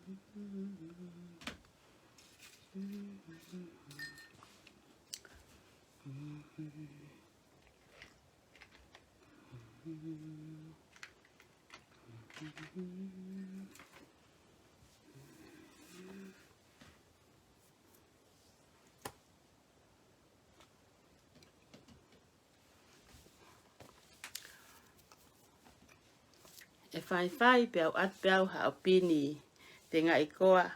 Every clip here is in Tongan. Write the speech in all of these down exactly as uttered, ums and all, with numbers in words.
ʻE faifai pē au atu pē au haʻo pini te ngaʻi koa.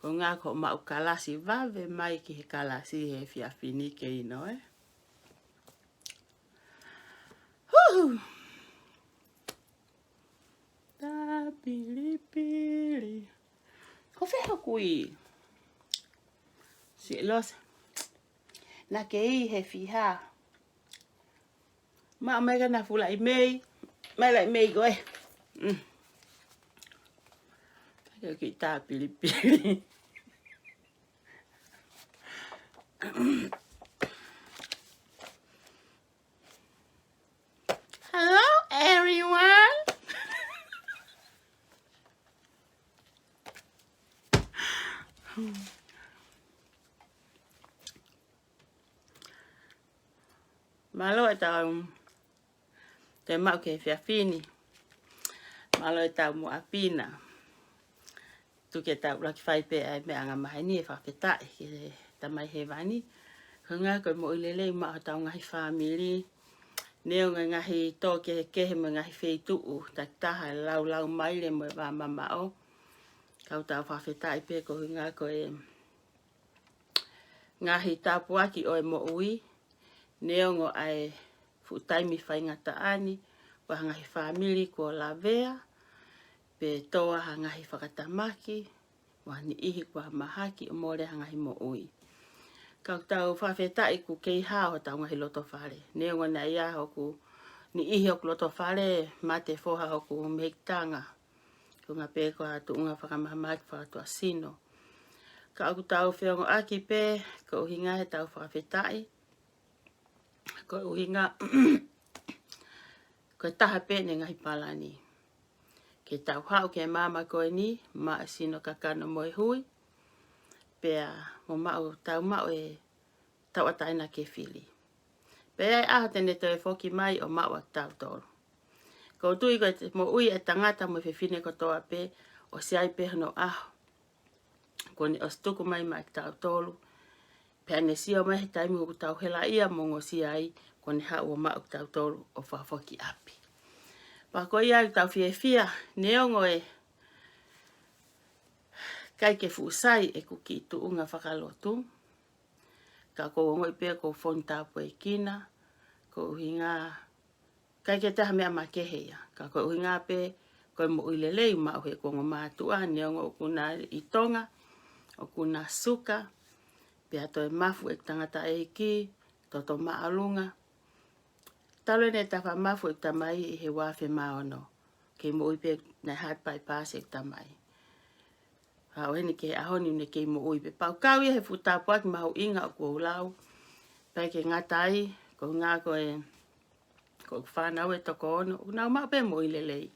Ko ngā ko maʻu kalasi vave mai ki he kalasi he efiafi ni ke ino, ē. Huhu. Tāpilipili. Ko fē hoku ī? Siʻi Lose. Naʻá ke ʻi he fiha. Maʻu mai ka na fula ʻi mei. Mai la ʻi mei ko ē. Mm. Ka ke kiʻi tāpilipili. Hello, everyone. Mālō e tau te maʻu ke fiafini. Mālō e tau mo apina. Tuku ke tau laki fai pē ai meʻa anga maheni e fakafetaʻi ki he Tamai Hēvani. Ko e ngā ko e moʻui lelei maʻu hotau ngaahi fāmili. Neongo e ngaahi tō kehekehe mo e ngaahi feituʻu takitaha e laulau maile mo e vā mamaʻo. Kau tau fakafetaʻi pē ko e ngā ko e ngaahi tāpuaki ʻo e moʻui, neongo ʻa e fuʻu taimi faingataʻa ni, ʻoku ʻi ai ha ngaahi fāmili kuo lavea, pe tō ai ha ngaahi fakatamaki, mo ha niʻihi kuo mahaki ʻo mole ha ngaahi moʻui. Kau tau fakafetaʻi ʻoku kei hao hotau ngaahi loto fale. Neongo naʻe ʻi ai hoku niʻihi hoku loto fale, mate foha hoku mehikitanga. Ko e ngā pē ko e tuʻunga fakamahamahaki fakatuʻasino. Ka ʻoku tau feongoʻaki pē, ko e ʻuhinga he tau fakafetaʻi, ko e ʻuhinga, ko e taha pē ʻene ngaahi palani. Ke tau haʻu ki he māmani ko eni, maʻu e sino kakano mo e hui, pea mo maʻu tau maʻu e tauʻatāina ke fili. Pea ʻi ai e ʻaho te ne toe foki mai ʻo maʻu ʻa kitautolu. ʻOku ou tui ko e moʻui e tangata mo e fefine kotoa pē ʻosi ʻi ai pē hono ʻaho. Kuo ne ʻosi tuku mai maʻa kitautolu. Pea ne sio mai he taimi ʻoku tau helaʻia mo ongosia ai, kuo ne haʻu ʻo maʻu kitautolu ʻo fakafoki ʻapi. Pea ko ia ʻoku tau fiefia, neongo e ʻikai ke fuʻu sai ʻeku kiʻi tuʻunga fakalotu. Ka ʻoku ou ongoʻi pē ʻoku ou fonu tāpuekina, ko e ʻuhinga ʻikai ke ʻi ai ha meʻa makehe ia. Ka ko e ʻuhinga pē, ko e moʻui lelei maʻu he ʻeku ongo mātuʻa, neongo ʻoku na ʻi Tonga, ʻoku na suka, pea toe mafu ʻeku tangataʻeiki, toto māʻolunga. Talu ʻene tafa mafu ʻeku tamai ʻi he uaafe mā ono. Kei moʻui pē naʻe heart bypass ʻeku tamai. Pea ʻo heni ki he ʻaho ni ʻoku ne kei moʻui pē. Pea ʻoku kau ia he fuʻu tāpuaki mahuʻinga ʻoku ou lau. Pea ʻikai ke ngata ai, ko e ngā ko e, ko ʻeku fānau ʻe toko ono, ʻoku nau maʻu pē moʻui lelei.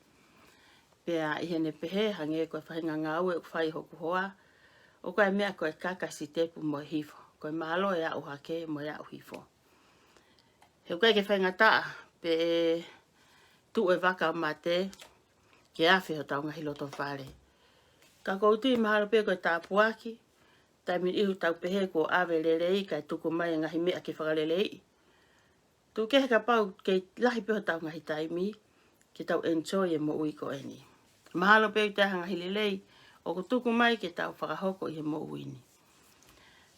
Pea ʻi heʻene pehē, hangē ko e faʻahinga ngāue ʻoku fai hoku hoa, ʻoku ʻi ai e meʻa ko e kaka sitepu mo e hifo. Ko e mālō e aʻu hake mo e aʻu hifo. He ʻoku ʻikai ke faingataʻa, pe ʻe tuʻu e vaka ʻo mate, ke afe hotau ngaahi loto fale. Ka ʻoku ou tui mahalo pē ko e tāpuaki, taimi ʻoku tau pehē kuo ʻave lelei, kae tuku mai e ngaahi meʻa ke fakaleleiʻi. Tuku kehe kapau kei lahi pē hotau ngaahi taimi, ke tau enjoy e moʻui ko eni. Mahalo pē ʻoku ʻi ai ha ngaahi lelei, ʻoku tuku mai ke tau fakahoko ʻi he moʻui ni.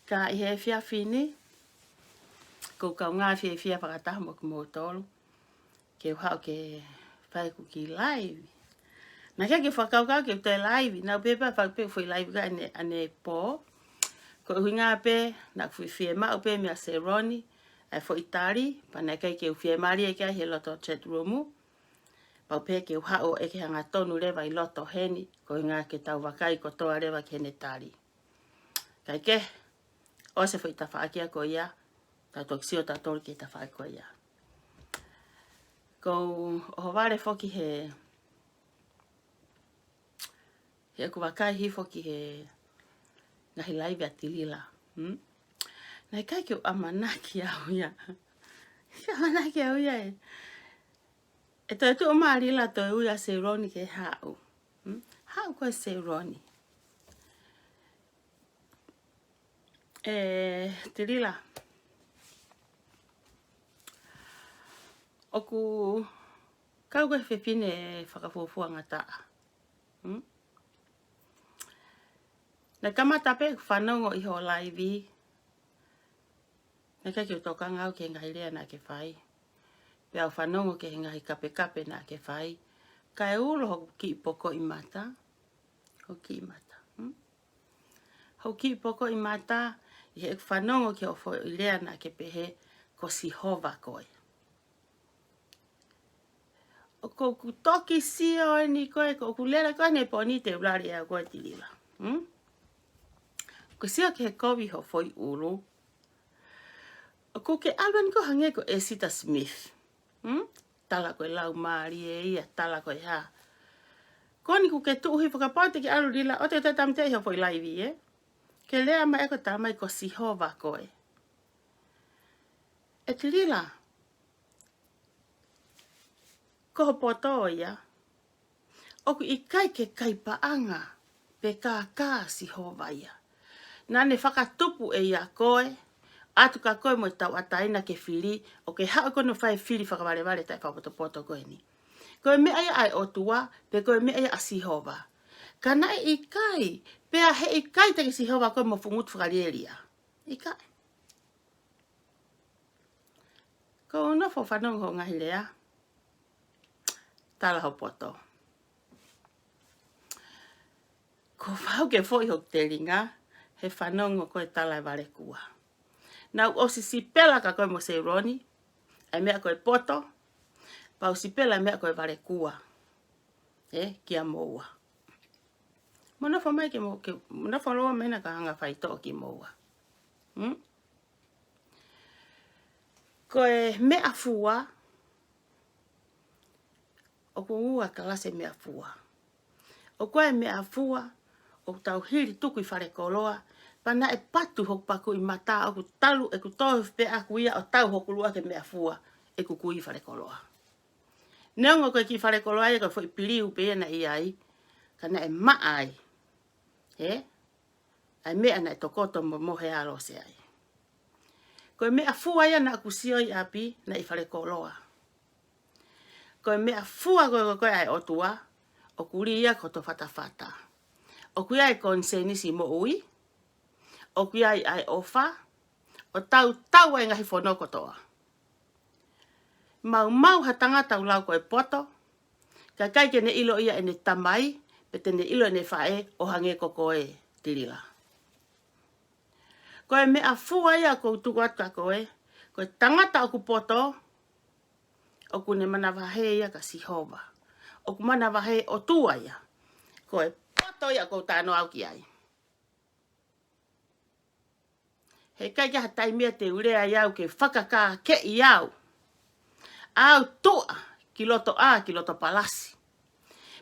Ka ʻi he efiafi ni, ʻoku ou kaungā fiefia fakataha mo kimoutolu, ke u haʻu ke fai ʻeku kiʻi live. Naʻe ʻikai ke fakakaukau ke u toe live, naʻá ku pehē pē fai pē foʻi live ka ʻanepō. Ko e ʻuhinga pē, naʻá ku fie maʻu pē meia Seroni, ʻa e foʻi tali, pea naʻe ʻikai ke u fiemālie ki ai he loto chat room. Pau pē ke u haʻu ʻo ʻeke hangatonu leva ʻi loto heni, ko e ʻuhinga ke tau vakai kotoa leva ki heʻene tali. Kae kehe, ʻosi e foʻi tafaʻaki ko ia, tau toki sio tautolu ki he tafaʻaki ko ia. ʻOku ou ʻohovale foki he He ʻoku ou vakai hifo ki he ngaahi laivi ʻa Tilila. Hmm? Naʻe ʻikai ke u ʻamanaki au ia. Ke ʻamanaki au ia ē. ʻE toe tuʻu mai ʻa Lila toe ui ʻa Seuloni ke haʻu. Hmm? Haʻu koe Seuloni. ʻE, Tilila. ʻOku kau ko e fefine fakafuofuangataʻa. Hmm? Naʻe kamata pē ʻeku fanongo ʻi hoʻo laivi. Naʻe ʻikai ke u tokanga au ki he ngaahi lea naʻa ke fai. Pea u fanongo ki he ngaahi kapekape naʻa ke fai. Kae ulo hoku kiʻi pokoʻi mata. Hoku kiʻi mata. Hmm? Hoku kiʻi pokoʻi mata, ʻi heʻeku fanongo ki hoʻo foʻi lea naʻa ke pehē ko Sihova koe. ʻOku ou toki sio eni ko e, ko ʻeku lele ko eni pō ni te u lali ʻe au ko e Tilila. Hmm? ʻOku ou sio ki he kovi hoʻo foʻi ʻulu. ʻOku ke ʻalu eni ko e hangē ko ʻEsita Smith. Hmm? Tala ko e laumālie ia, tala ko e hā. Ko eni ʻoku ke tuʻu hifo kapau te ke ʻalu Lila, ʻoua te ke tāmateʻi hoʻo foʻi laivi ē. Ke lea mai ʻe koe, tala mai ko Sihova koe. ʻE Tilila, ko hoʻo poto ia, ʻoku ʻikai ke kai paʻanga pe kākā Sihova ia. Naʻa ne fakatupu ʻe ia koe, ʻatu kia koe mo e tauʻatāina ke fili, ʻo ke haʻu koe ʻo fai e fili fakavalevale taʻefakapotopoto ko eni. Ko e meʻa ia ʻa e ʻOtua, pe ko e meʻa ia ʻa Sihova. Ka naʻe ʻikai, pea heʻikai te ke Sihova koe mo fungutu fakalielia. ʻIkai. ʻOku ou nofo fanongo hoʻo ngaahi lea. Tala hoʻo poto. ʻOku ou fau ke foʻi hoku telinga, he fanongo ko e tala e valekua. Naʻa ku ʻosi sipela kia koe mo Seuloni, ʻa e meʻa ko e poto, pea u sipela e meʻa ko e valekua. Ē, kia moua. Mo nofo mai ke mo, ke, mo nofo loa mai na ka hanga faitoʻo kia moua. Hmm? Ko e meʻafua, ʻoku ua kalasi e meʻafua. ʻOku ʻi ai e meʻafua, ʻoku tau hili tuku ʻi falekoloa, pea naʻe patu hoku pakuʻi mata ʻoku talu ʻeku tō pē ʻaku ia ʻo tau hoku lua ki he meʻafua, ʻeku kui ʻi falekoloa. Neongo ko e kiʻi falekoloa ia ko e foʻi piliu pē ia naʻe ʻi ai, ka naʻe maʻa ai. Ē? ʻA e meʻa naʻe tokoto mo mohe ʻa Lose ai. Ko e meʻafua ia naʻa ku sio ʻi ʻapi naʻe ʻi falekoloa. Ko e meʻafua ko e, ko e ʻa e ʻOtua, ʻoku lī ia ko hoto fatafata. ʻOku ʻi ai e konisēnisi moʻui, ʻoku ʻi ai ʻa e ʻofa, ʻo tautau ai e ngaahi fono kotoa. Maumau ha tangata ʻoku lau ko e poto, ka ʻikai ke ne ʻilo ia ʻene tamai, pe te ne ʻilo ʻene faʻē ʻo hangē ko koe Tilila. Ko e meʻafua ia ʻoku ou tuku atu kia koe, ko e tangata ʻoku poto, ʻoku ne manavahē ia kia Sihova. ʻOku manavahē ʻOtua ia. Ko e poto ia ʻoku ou talanoa au ki ai. Heʻikai ke ʻi ai ha taimi ia te u lea ai au ke fakakākeʻi au. ʻAu tuʻa ki loto ʻā, ki loto palasi.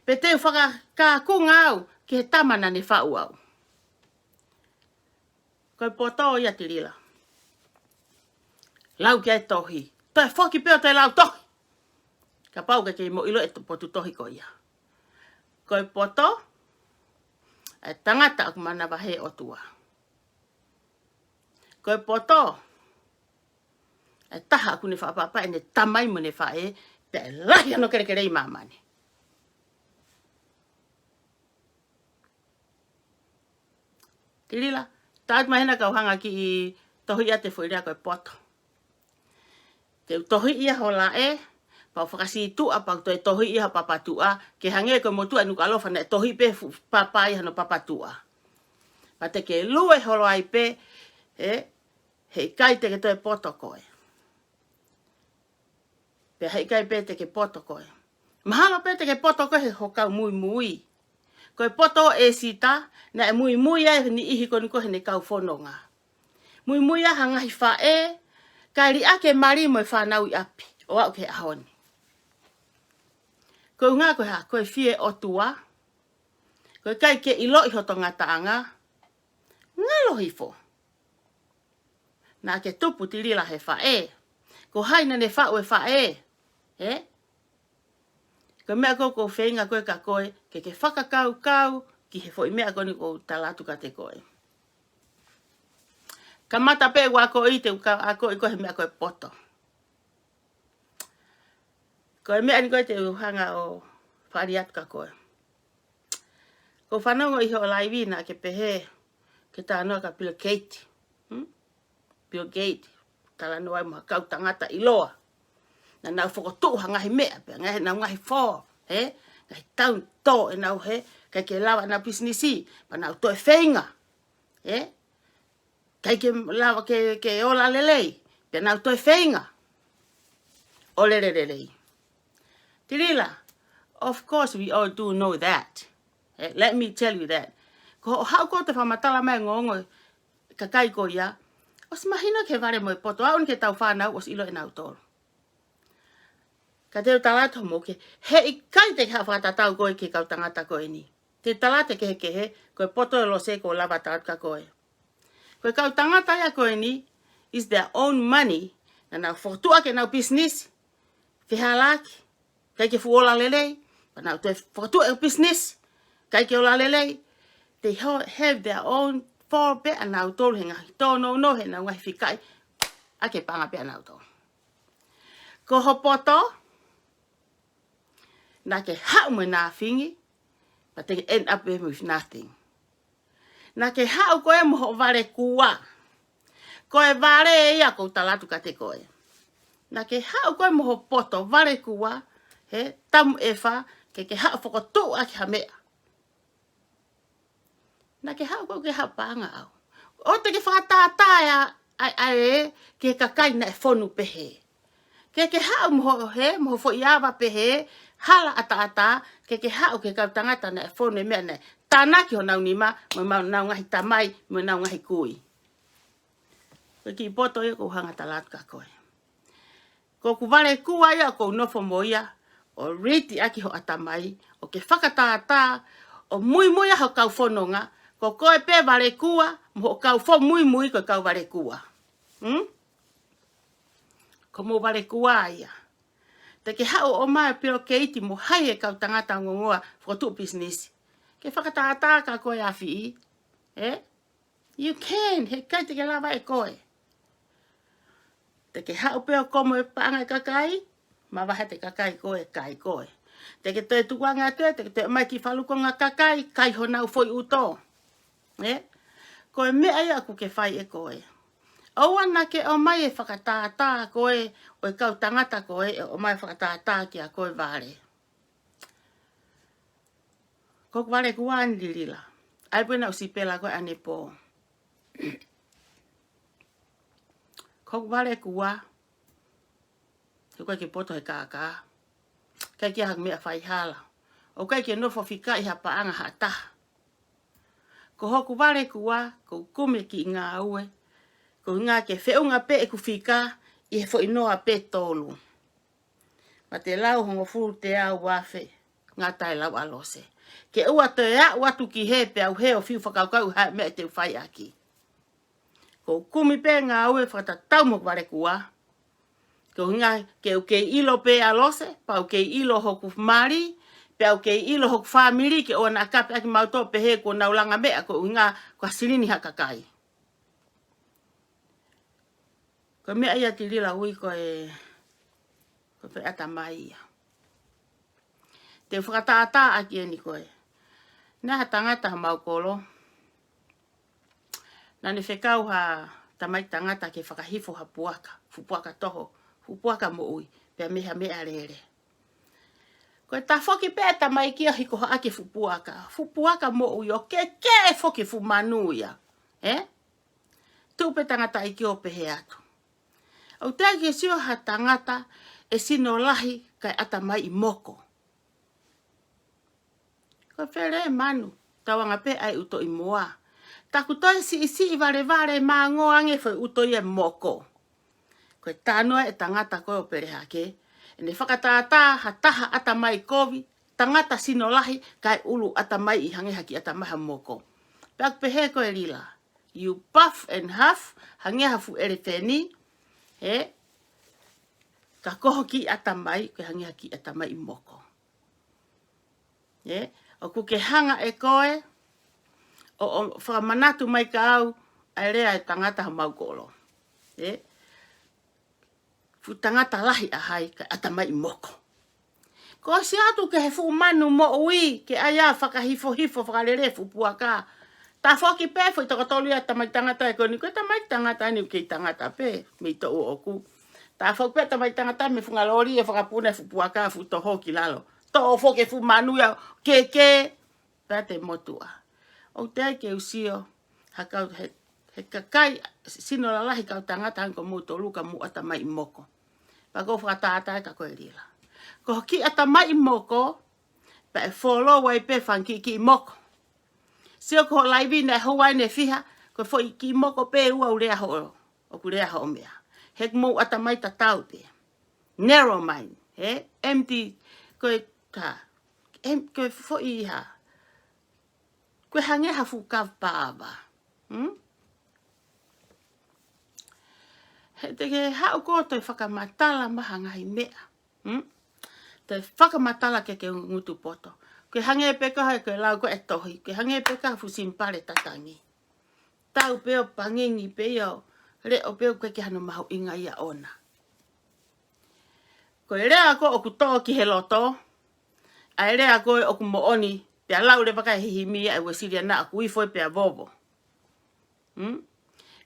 Pe te u fakakākunga au ki he tama naʻa ne faʻu au. Ko e poto ia Tilila. Lau ki ai e tohi. Toe foki pē ʻo toe lau tohi. Kapau ʻoku ke kei mo ʻilo e to-, potu tohi ko ia. Ko e poto, ʻa e tangata ʻoku manavahē ʻOtua. Ko e poto, ʻa e taha ʻoku ne faʻa papa ʻene tamai mo ʻene faʻē, pea ʻe lahi hono kelekele ʻi māmani. Tilila, tau mai hena kau hanga kiʻi tohi ʻa e foʻi lea ko e poto. Te u tohi ia ho laʻe, pea u fakasītuʻa, pea u toe tohi ia ho papatuʻa, ke hangē ko e motuʻa Nukuʻalofa naʻe tohi pē fu-, papa ia hono papatuʻa. Pea te ke lue holo ai pē, ē, heʻikai te ke toe poto koe. Pea heʻikai pē te ke poto koe. Mahalo pē te ke poto koe he ho kau muimui. Ko e poto ʻo ʻEsita, naʻe muimui ai e niʻihi ko eni ko ē heʻene kau fononga. Muimui ai ha ngaahi faʻē, kae liʻaki e mali mo e fānau ʻi ʻapi, ʻo aʻu ki he ʻaho ni. Ko e ʻuhinga ko e hā, ko e fie ʻOtua, Ko e ʻikai ke ʻiloʻi hoto ngataʻanga, ngalo hifo. Naʻa ke tupu Tilila he faʻē. Ko hai naʻa ne faʻu e faʻē? Ē? Ko e meʻa ko ē ʻoku ou feinga ko ē kia koe, ke ke fakakaukau ki he foʻi meʻa ko eni ʻoku ou tala atu kiate koe. Kamata pē ʻeku akoʻi, te u ka-, akoʻi koe he meʻa ko e poto. Ko e meʻa ni ko ē te u hanga ʻo fali atu kia koe. ʻOku ou fanongo ʻi hoʻo laivi naʻa ke pehē, ke talanoa kia Bill Gates. Hmm? Bill Gates, talanoa ai mo ha kau tangata ʻiloa. Naʻa nau fokotuʻu ha ngaahi meʻa, pea ngaahi, nau ngaahi fō, ē? Ngaahi tau tō ʻenau, ē? ʻIkai ke lava ʻenau pisinisi, pea nau toe feinga, ē? ʻIkai ke lava ke, ke ola lelei, pea nau toe feinga ʻo lele lelei. Tilila, of course we all do know that. Eh, let me tell you that. Ko hoʻo haʻu ko ē ʻo fakamatala mai e ongoongo ʻa e kakai ko ia, ʻosi mahino ki he vale mo e poto, aʻu eni ki heʻetau fānau ʻosi ʻilo ʻe nautolu. Ka te u tala atu mo ke, heʻikai te ke haʻu ʻo fakatatau koe ki he kau tangata ko eni. Te u tala atu e kehekehe, ko e poto ʻe lose, ʻoku ou lava tala atu kia koe. Ko e kau tangata ia ko eni, is their own money, naʻa nau fokotuʻu ʻaki ʻenau pisinisi, fehālaaki, ʻikai ke fuʻu ola lelei, pea nau toe fokotuʻu e pisinisi, ʻikai ke ola lelei, they ho-, have their own fault pē ʻanautolu he ngaahi tōnounou heʻenau ngaahi fikaʻi, ʻa ke paʻanga pē ʻanautolu. Ko ho poto, naʻa ke haʻu mo e nāfingi, but they end up with nothing. Naʻa ke haʻu koe mo hoʻo vale kua. Ko e vale ia ʻoku ou tala atu kiate koe. Naʻa ke haʻu koe mo ho poto vale kua, he tamu ʻefa, ke ke haʻu ʻo fokotuʻu ʻaki ha meʻa. Naʻa ke haʻu koe ke haʻu paʻanga ʻau. ʻOua te ke fakatātā ʻa, ʻa, ʻa e, ki he kakai naʻe fonu pehē. Ke ke haʻu mo hoʻo hē, mo ho foʻi ava pehē, hala ʻataʻatā, ke ke haʻu ki he kau tangata naʻe fonu e meʻa naʻe tānaki honau nima, mo ʻenau ngaahi tamai, mo ʻenau ngaahi kui. Ko e kiʻi poto ia ʻoku ou hanga tala atu kia koe. Ko hoku vale kua ia ʻoku ou nofo mo ia, ʻo riti ʻaki ho ʻatamai, ʻo ke fakatātā, ʻo muimui ʻa ho kau fononga, ko koe pē vale kua, mo ho kau fo muimui ko e kau vale kua. Hmm? Ko hoʻomou vale kua ia. Te ke haʻu ʻo ʻomai e Bill Gates mo hai e kau tangata ongoongoa fokotuʻu pisinisi. Ke fakatātā kia koe ʻa Fiʻi. Ē? You can, heʻikai te ke lava ʻe koe. Te ke haʻu pē ʻo komo e paʻanga e kakai, mavahe ʻe he kakai koe, kai koe. Te ke toe tukuange atu ē, te ke toe ʻomai e kiʻi falukunga kakai, kai honau foʻi ʻuto. Ē? Ko e meʻa ia ʻoku ke fai ʻe koe. ʻOua naʻa ke ʻomai e fakatātā koe, ʻo e kau tangata koe, ʻe ʻomai e fakatātā kia koe vale. Ko hoku vale kua ʻeni Tilila. ʻAi pē naʻa ku sipela ko ē ʻanepō. Ko hoku vale kua. He ʻoku ʻikai ke poto he kākā. ʻIkai ke ʻi ai haku meʻa faihala. ʻOku ʻikai ke nofo fikaʻi ha paʻanga ha taha. Ko hoku vale kua, ʻoku ou kumi e kiʻi ngāue. Ko e ʻuhinga ke feʻunga pē ʻeku fika, ʻi he foʻi noa pē tolu. Mate lau hongofulu teau afe, ngata e lau ʻa Lose. Ke ʻoua toe aʻu atu ki hē pea u hē ʻo fiu fakakaukau ha meʻa te u fai ʻaki. ʻOku ou kumi pē ngāue fakatatau mo hoku vale kua. Ko e ʻuhinga ke u kei ʻilo pē ʻa Lose, pea u kei ʻilo hoku mali, pea u kei ʻilo hoku fāmili ke ʻoua naʻa kape ʻaki mautolu pehē kuo nau langa meʻa ko e ʻuhinga ko ha silini ha kakai. Ko e meʻa ia Tilila ui ko e, ko e feʻatamai ia. Te u fakatātā ʻaki ʻeni ko ē. Naʻe ʻi ai ha tangata ha mau kolo. Naʻa ne fekau ha tamaiki tangata ke fakahifo ha puaka, fuʻu puaka toho, fuʻu puaka moʻui, pea mei ha meʻalele. Ko e tafoki pē ʻa e tamaiki ʻo hiko hake e fuʻu puaka, fuʻu puaka moʻui ʻo kekeʻe foki e fuʻu manu ia. Ē? Tuʻu pē tangataʻeiki ʻo pehē atu. ʻOku teʻeki ke sio ha tangata ʻe sino lahi kae ʻatamai ʻi moko. Ko e fele manu, tauanga pē ʻa e ʻuto ʻi moa. Taku toe siʻisiʻi valevale mango ange foʻi ʻuto ia ʻi moko. Ko e talanoa e tangata ko ē ʻo pele hake. ʻEne fakatātā ha taha ʻatamai kovi, tangata sino lahi, kae ʻulu ʻatamai ʻi hangē ha kiʻi ʻatamai ha moko. Pea ʻoku pehē ko ē Lila, you puff and huff, hangē ha fuʻu ʻelefeni, ē? Ka ko ho kiʻi ʻatamai, ko e hangē ha kiʻi ʻatamai moko. Ē? ʻOku ke hanga ʻe koe ʻo, ʻo fakamanatu mai kia au ʻa e lea ʻa e tangata homau kolo. Ē? Fuʻu tangata lahi ʻa hai, ka ʻatamai moko. Ko e ʻosi atu ki he fuʻu manu moʻui, ke ʻai ʻo fakahifohifo, fakalele fuʻu puaka. Tafoki pē foʻi toko tolu ia ʻa e tamaiki tangata ē ko eni, ko e tamaiki tangata ni ʻoku kei tangata pē, mei toʻu ʻoʻoku. Tafoki pē tamaiki tangata mei he funga loli ʻo fakapuna e fuʻu puaka, fuʻu toho ki lalo. Toʻo foki e fuʻu manu ia, keke, pea te motuʻa. ʻOku teʻeki ke u sio ha kau, he, he kakai sino lalahi kau tangata hangē ko moutolu ka mou ʻatamai moko. Pea ʻoku ou fakatātā kia koe Lila. Ko ho kiʻi ʻatamai moko, pea ʻe follow ai pē fanga kiʻi kiʻi moko. Sio ki hoʻo laivi naʻe houa ʻe fiha, ko e foʻi kiʻi moko pē ʻoku lea hoʻo, ʻoku lea hoʻo meʻa. He ʻoku mou ʻatamai tatau pē. Narrow mind, ē? Empty, ko e ka, em, ko e foʻi ha. Ko e hangē ha fuʻu kava pava. Hmm? He te ke haʻu koe ʻo toe fakamatala mai ha ngaahi meʻa. Hmm? Toe fakamatala ke ke ngutu poto. Ko e hangē pē ko hai ko e lau ko ē tohi. Ko e hangē pē ko ha fuʻu simipale tatangi. Tau pē ʻo pangingi pē ia ʻo leʻo pē ʻoku ʻikai ke hano mahuʻinga ia ʻona. Ko e lea ko ē ʻoku tō ki he loto, ʻa e lea ko ē ʻoku moʻoni, pea lau leva ʻe he himi ʻa e Uēsiliana ʻoku ifo ē pea vovo. Hmm?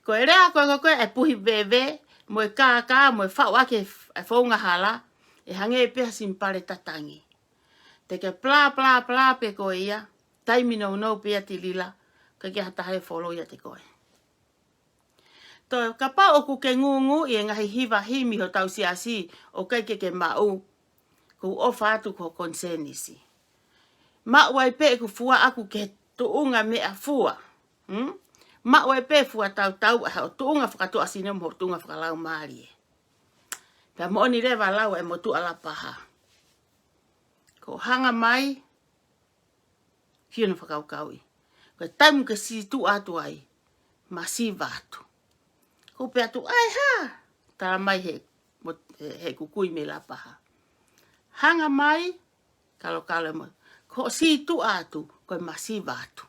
Ko e lea ko ē ko ē ʻa e puhi veve, mo e kākā, mo e faʻu ʻaki e f-, e founga hala, ʻe hangē pē ha simipale tatangi. Te ke pla, pla, pla pē koe ia, taimi nounou pē ia Tilila, ʻikai ke ha taha ʻe follow ia ʻiate koe. Toe, kapau ʻoku ke ngūngū ʻi he ngaahi hiva himi hotau siasi ʻoku ʻikai ke ke maʻu, ʻoku ou ʻofa atu ki ho konisēnisi. Maʻu ai pē ʻeku fua ʻaku ki he tuʻunga meʻafua. Hmm? Maʻu ai pē fua tautau ʻa hoʻo tuʻunga fakatuʻasino mo hoʻo tuʻunga fakalaumālie. Pea moʻoni leva lau ʻa e motuʻa Lapaha. Ko e hanga mai, fie no fakakaukauʻi. Ko e taimi ke sītuʻa atu ai, masiva atu. Ko e pehē atu, ʻai hā? Tala mai he, mo, he, he kukui mei Lapaha. Hanga mai, kalokalo mo. Ko e sītuʻa atu, ko e masiva atu.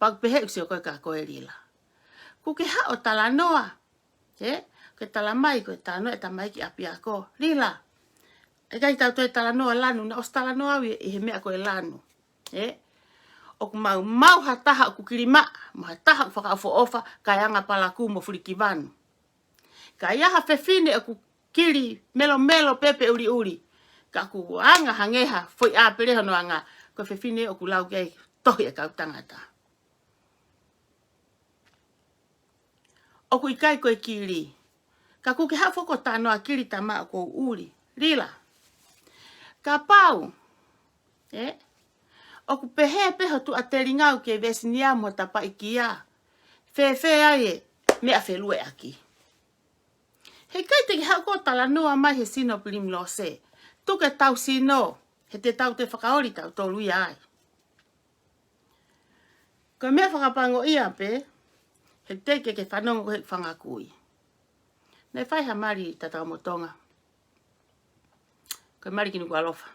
Pea ʻoku pehē ʻeku sio ko ē kia koe Lila. ʻOku ke haʻu ʻo talanoa, ē? Ke tala mai, ko e talanoa ʻa e tamaiki ʻapiako. Lila, ʻikai tau toe talanoa lanu, naʻe ʻosi talanoa au ʻi, ʻi he meʻa ko e lanu. Ē? ʻOku maumau ha taha ʻoku kilimaʻa, mo ha taha ʻoku fakaʻofoʻofa, kae anga palakū mo fulikivanu. Ka ʻi ai ha fefine ʻoku kili melomelo pē pe ʻuliʻuli. Ka ʻoku anga hangē ha foʻi ʻāpele hono anga, ko e fefine ʻoku lau ki ai tohi ʻa e kau tangata. ʻOku ʻikai ko e kili. Ka ʻoku ke haʻu foki ʻo talanoa kili tama ʻoku ou ʻuli. Lila. Kapau, ē? ʻOku pehē pē ho tuʻa telingau ki he Vesinia mo Tapaʻikia. Fēfē ai e meʻa felueʻaki. He ʻikai te ke haʻu koe ʻo talanoa mai he sino Pilimilose. Tuku e tau sino, he te tau toe fakaoli tautolu ia ai. Ko e meʻa fakapango ia pē, he teʻeki ke ke fanongo he fanga kui. Naʻe fai ha mali ʻi Tatakamotonga. Ko e mali ki Nukuʻalofa.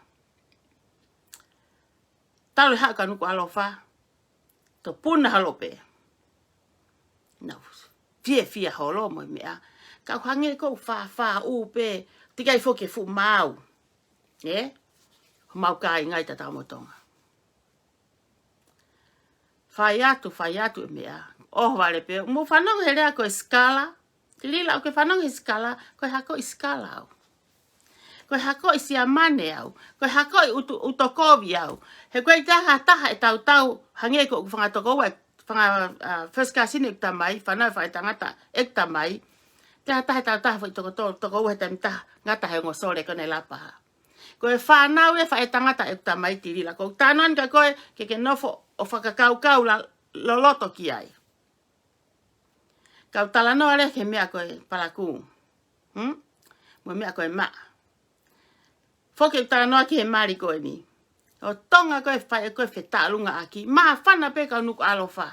Talu e haʻu kia Nukuʻalofa, topuna holo pē. Naʻa ku fiefia holo mo e meʻa. Ka ʻoku hangē ʻoku ou fāfā ʻū pē, teʻeki ai foki ke fuʻu maau. Ē? Homau kāinga ʻi Tatakamotonga. Fai atu, fai atu e meʻa. ʻOhovale pē, mou fanongo he lea ko e sikala. Tilila, ʻoku ke fanongo he sikala, ko e hako ʻi sikala au. Ko e hako ʻi Siamane au. Ko e hako ʻi Utu-, Utokovi au. He ko e taha taha e tautau, hangē ko ʻeku fanga tokoua, fanga, ah, first cousin ʻeku tamai, fānau e faʻētangata ʻeku tamai. Taha taha e tautau foʻi toko to-, tokoua he taimi taha, ngata he ongo Sole ko eni Lapaha. Ko e fānau e faʻētangata ʻeku tamai Tilila. Ko e talanoa ni kia koe, ke ke nofo ʻo fakakaukau la-, loloto ki ai. Kau talanoa leva ki he meʻa ko e palakū. Hmm? Mo e meʻa ko e maʻa. Foki ʻeku talanoa ki he mali ko eni. ʻo Tonga ko ē fai ko ē fetaulunga ʻaki. Māfana pē kau Nukuʻalofa.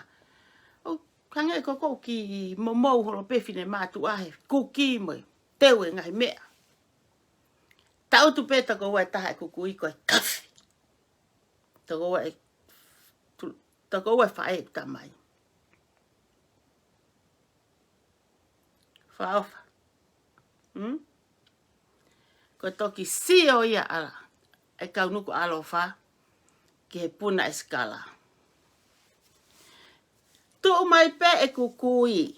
ʻO hangē ko ʻeku kiʻi momou holo pē finemātuʻa he kuki mo e teu e ngaahi meʻa. Taʻutu pē tokoua ʻe taha ʻeku kui ko e kafi. Tokoua ʻe, tu-, tokoua ʻe faʻē ʻeku tamai. Fakaʻofa. Hmm? Ko e toki sio ia ʻa e kau Nukuʻalofa ki he puna ʻe sikala. Tuʻu mai pē ʻeku kui.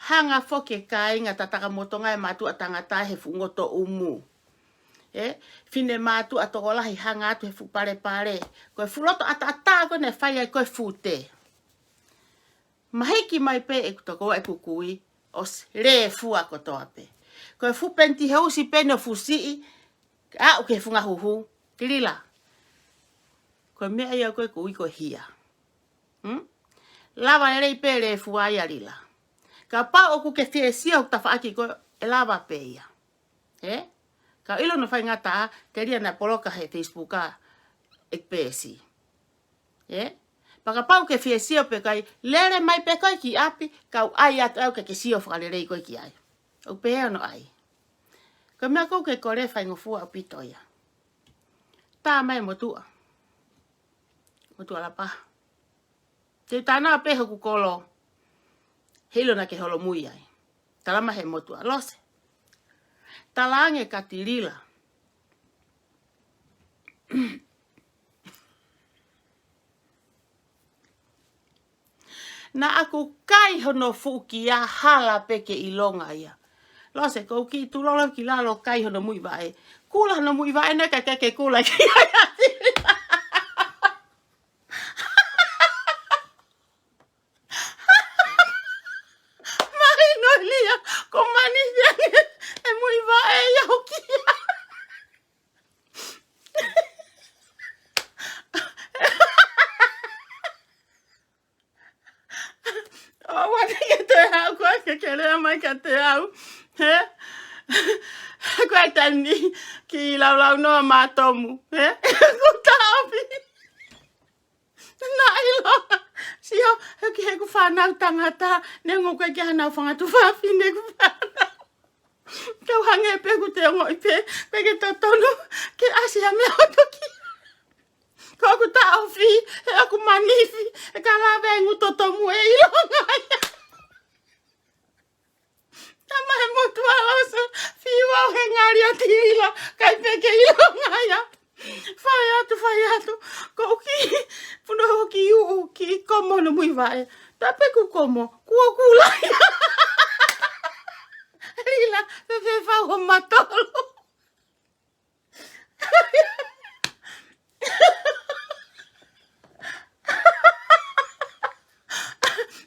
Hanga foki e kāinga tataka mo Tonga e mātuʻa tangata he fuʻu ngoto ʻumu. Ē, finemātuʻa tokolahi hanga atu he fuʻu palepale. Ko e fuʻu loto ʻataʻatā ko ē naʻe fai ai ko ē fute. Mahiki mai pē ʻeku tokoua ʻeku kui, ʻosi lēfua kotoa pē. Ko e fuʻu peniti heusi pē naʻe fusiʻi, aʻu ki he funga huhu, Lila. Ko e meʻa ia ko ē ʻoku ui ko e hia. Hmm? Lava lelei pē lēfua ia Lila. Kapau ʻoku ke fie sio hoku tafaʻaki ko ē, ʻe lava pē ia. Ē? Ka ʻilo naʻe faingataʻa, telia naʻe poloka he Facebook ʻa e peesi. Ē? Pea kapau ke fie sio pē kai, lele mai pē koe ki ʻapi, kau ʻai atu au ke ke sio fakalelei koe ki ai. ʻOku pehē hono ʻai. Ko e meʻa ʻoku ou kole faingofua ʻaupito ia. Tā mai motuʻa. Motuʻa Lapaha. Te u tānaki pē hoku kolo. He ʻilo naʻa ke holomui ai. Tala mai he motuʻa Lose. Talaange kia Lila. Naʻa ku kai hono fuʻu kia hala pē ke ʻilonga ia. Lose, ʻoku ou kiʻi tulolo ki lalo kai hono muivaʻe. Kula hono muivaʻe naʻe ʻikai ke kula ki ai ʻa Lila. Mahino Lila, ko e mani ange e muivaʻe ia hoki. ʻOua te ke toe haʻu koe ke ke lea mai kiate au. He? Ko e taimi ni kiʻi laulau noa mātomu. He? Kuo taʻofi. Naʻa ʻiloa. Sio, he ki heʻeku fānau tangata, neongo ko e ke hanau fanga tuofāfine ʻeku fānau. Kau hangē pē ʻoku te ongoʻi pē, ʻikai ke totonu ke ʻasi ha meʻa hoto kia. Ko ʻeku taʻofi, he ʻoku manifi, he ka lave e ngu totomu ʻe ʻilonga ia. Tama he motuʻa Lose, fiu au he ngali ʻa Lila, ʻikai pē ke ʻilonga ia. Fai atu, fai atu, ko e kiʻi, puno hoki uʻu, kiʻi komo hono muivaʻe. Tā pē kuo komo, kuo kula ia. Lila, fēfē fau hoʻo matolo.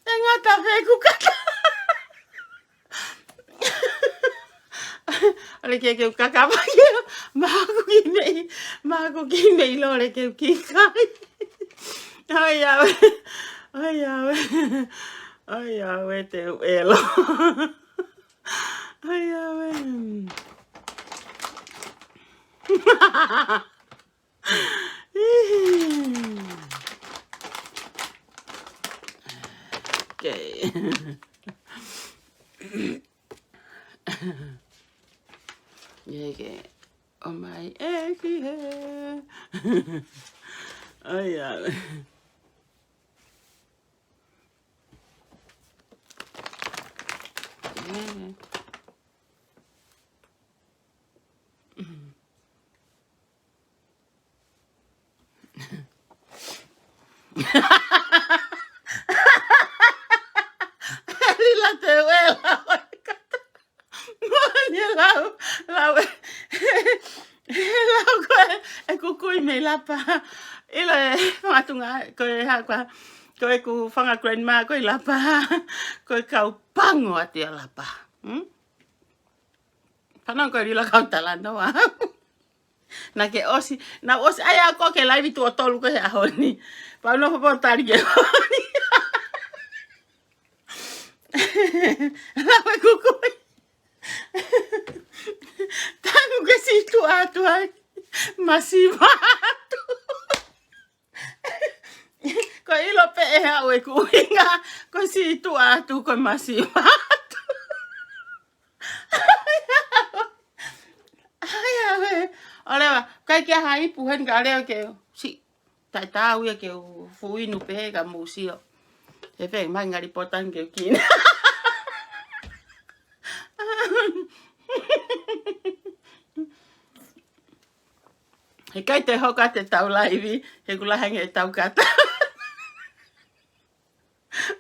ʻE ngata pē ʻeku kaka. ʻOle ke ke kaka mai. Mahaku ki mei, mahaku ki mei lole ke ki kai. ʻAi ʻaue. ʻAi ʻaue. ʻAi ʻaue te u ʻelo. ʻAi ʻaue. Okay. ʻIo ke. ʻOmai ʻEiki ē. ʻAi ʻaue. Lila te u ʻelo. Moni lau, lau ē. Lau ko ē, ʻeku kui mei Lapaha. ʻIlo e fanga tuʻunga, ko e hā koā, ko ʻeku fanga grandma ko ē ʻi Lapaha. Ko e kau pango atu ʻa Lapaha. Hmm? Fanongo ko ē Lila kau talanoa. Naʻa ke ʻosi, naʻa ʻosi, ʻai ʻa koe ke laivi tuʻo tolu ko ē he ʻaho ni. Pau nofo pau tali ke ʻoni. Lau ʻeku kui. Tanu ke situ atu ai. Masiva atu. ʻe haʻu e kuinga, ko e sītuʻa atu ko e masiva atu. ʻAi, ʻae. ʻO leva, ʻikai ke ʻi ai ha ipu heni ka leva ke si. Taʻetaau ia ke u fuʻu inu pē ka mou sio. He fē, mai ngali pōtani ke u kina. He ʻikai te hoko atu ʻetau laivi, he ʻoku lahi ange ʻetau kata.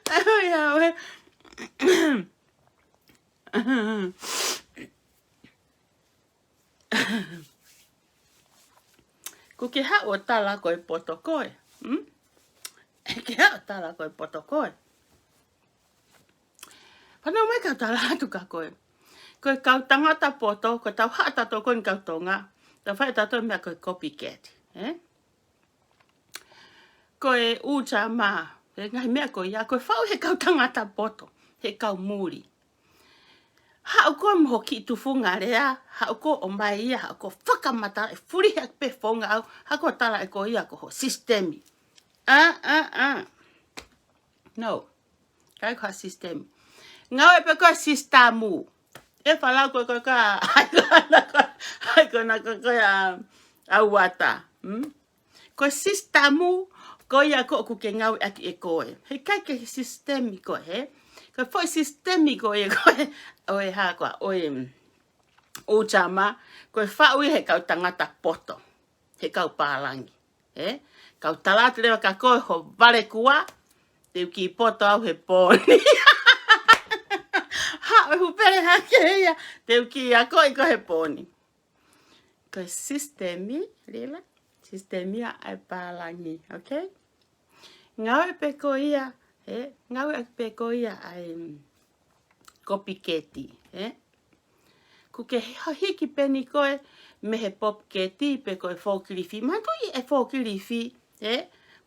ʻAi, ʻae. Kuo ke haʻu ʻo tala ko e poto koe. Hmm? Ke haʻu ʻo tala ko e poto koe. Fanongo mai kau tala atu kia koe. Ko e kau tangata poto, ko ʻetau haʻa tatou ko eni kau Tonga. Tau fai tatou meʻa ko e copycat. Eh? Ko e ʻūtama, he ngaahi meʻa ko ia, ko e faʻu he kau tangata poto, he kau muli. Haʻu koe mo ho kiʻi tufunga lea, haʻu koe ʻo mai ia, haʻu koe fakamatala, ʻe fulihi ʻaki pē founga ʻau, haʻu koe tala ʻe koe ia ko ho sisitemi. ʻA, ʻa, ʻa. No. ʻIkai ko ha sisitemi. Ngāue pē ko e sisitemu. ʻE falau ko e ko e ka, ʻai ko na ko, ʻai ko na ko ko e ʻa, ʻa uata. Hmm? Ko e sisitemu, ko ia ko ʻoku ke ngāue ʻaki ʻe koe. He ʻikai ke sisitemi koe, he? Ko e foʻi sisitemi ko ia ko e, ʻo e hā koā, ʻo e, mm, ʻūtama, ko e faʻu ia he kau tangata poto, he kau pālangi, he? Kau tala atu leva kia koe ho valekua, te u kiʻi poto au he pō ni. Haʻu e hupele hake ia, te u kiʻi akoʻi koe he pō ni. Ko e sisitemi, Lila. Sisitemi ia ʻa e pālangi, okay? Ngāue pē ko ia, he? Ngāue pē ko ia ʻa e, mm, kopiketi, he? Kuo ke hi-, hiki pē eni koe mei he popiketi pe ko e fokilifi. Manatuʻi e fokilifi, he?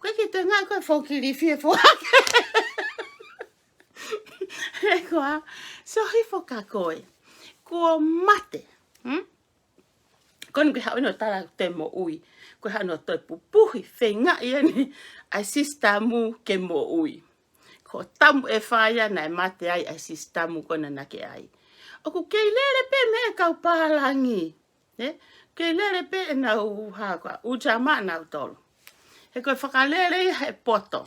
ʻOku ʻikai ke toe ngāue ko e fokilifi he foʻi hake. He koā, sio hifo kia koe. Kuo mate, hmm? Ko eni ke haʻu eni ʻo tala ʻoku te moʻui. Ko e haʻu eni ʻo toe pupuhi, feingaʻi eni ʻa e sisitemu ke moʻui. Ko e tamu ʻe fā ia naʻe mate ai ʻa e sisitemu ko ena naʻa ke ʻai. ʻOku kei lele pē mei he kau pālangi. He? Kei lele pē ʻenau hā koā, ʻūtama nautolu. He ko e fakalele ia he poto,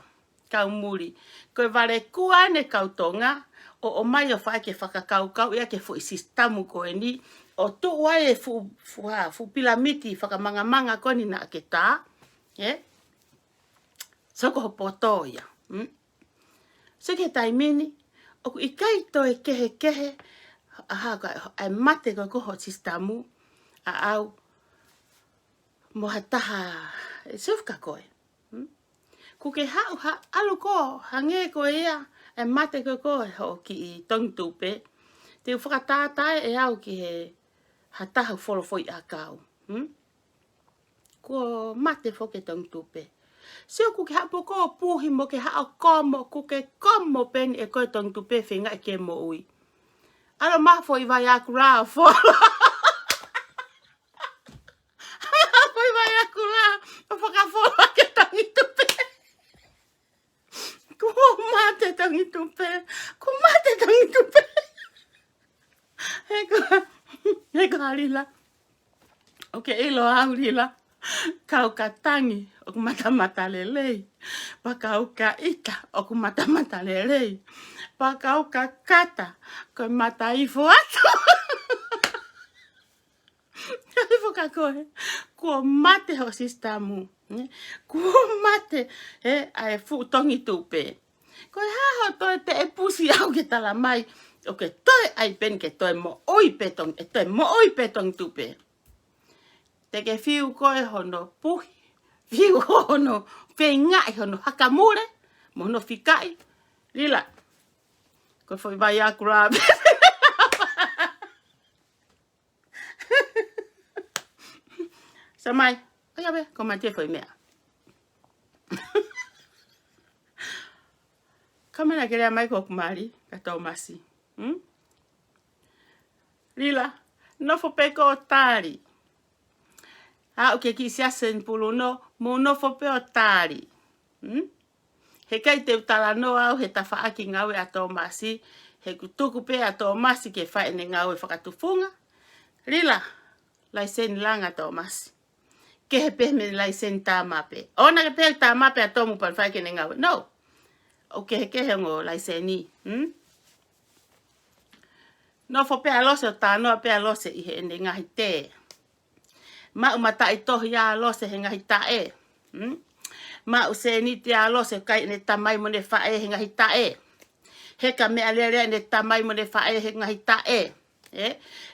kau muli. Ko e valekua eni kau Tonga, ʻo, ʻomai ʻo fai ke fakakaukau ia ki he foʻi sisitemu ko eni, ʻo tuʻu ai e fuʻu, fuʻu hā, fuʻu pilamiti fakamangamanga ko eni naʻa ke tā, he? So ko ho poto ia. Hmm? So ki he taimi ni, ʻoku ʻikai toe kehekehe, ʻa hā koā, ʻa e mate ko ē ko ho sisitemu, ʻa ʻau, mo ha taha, ʻe sio kia koe. Hmm? Kuo ke haʻu ha, ʻalu koe, hangē ko ia, ʻa e mate ko ē ko ho kiʻi tongitupe. Te u fakatātā ʻe au ki he ha taha folofoʻi ʻakau. Hmm? Kuo mate foki e tongitupe. Sio kuo ke haʻu pē koe ʻo puhi mo ke haʻu ʻo komo, kuo ke komo pē eni ʻe koe tongitupe feingaʻi ke moʻui. ʻAlu mai ha foʻi Viagra ʻo folo. Foʻi Viagra ʻo fakafolo ʻaki e tongitupe. Kuo mate tongitupe. Kuo mate tongitupe. He ko, he ko Lila. ʻOku ke ʻilo au Lila. Kau ka tangi, ʻoku matamatalelei. Pea kau ka ʻita, ʻoku matamatalelei. Pea kau ka kata, ko e mata ifo atu. Kau ifo kia koe. Kuo mate ho sisitemu. Ne? Kuo mate, he, ʻa e fuʻu tongitupe. Ko e hā hoʻo toe teʻepusi au ke tala mai, ʻoku ke toe ʻai pē eni ke toe moʻui pē tong-, ʻe toe moʻui pē tongitupe. Te ke fiu koe hono puhi, fiu hono feingaʻi hono hakamule, mo hono fikaʻi. Lila, ko e foʻi Viagra. Sio mai, ʻo ia pē, ko Mati e foʻi meʻa. Kamana ke lea mai ko Kumali, ka Tōmasi. Hmm? Lila, nofo pē koe ʻo tali. Aʻu ki he kiʻi siasi ʻi Puluno, mou nofo pē ʻo tali. Hmm? He ʻikai te u talanoa au he tafaʻaki ngāue ʻa Tōmasi, he ʻoku tuku pē ʻa Tōmasi ke fai ʻene ngāue fakatufunga. Lila, laiseni langa Tōmasi. Kehe pē mei he laiseni tā mape. ʻOua naʻa ke pehē tā mape ʻa Tomu pea fai ʻene ngāue. No. ʻOku kehekehe ongo laiseni. Hmm? Nofo pē ʻa Lose ʻo talanoa pē ʻa Lose ʻi heʻene ngaahi tē. Maʻu mataʻitohi ʻa Lose he ngaahi taʻe. Hmm? Maʻu sēniti ʻa Lose ʻoku ʻikai ʻene tamai mo ʻene faʻē he ngaahi taʻe. Heka meʻalele ʻene tamai mo ʻene faʻē he ngaahi taʻe. Ē?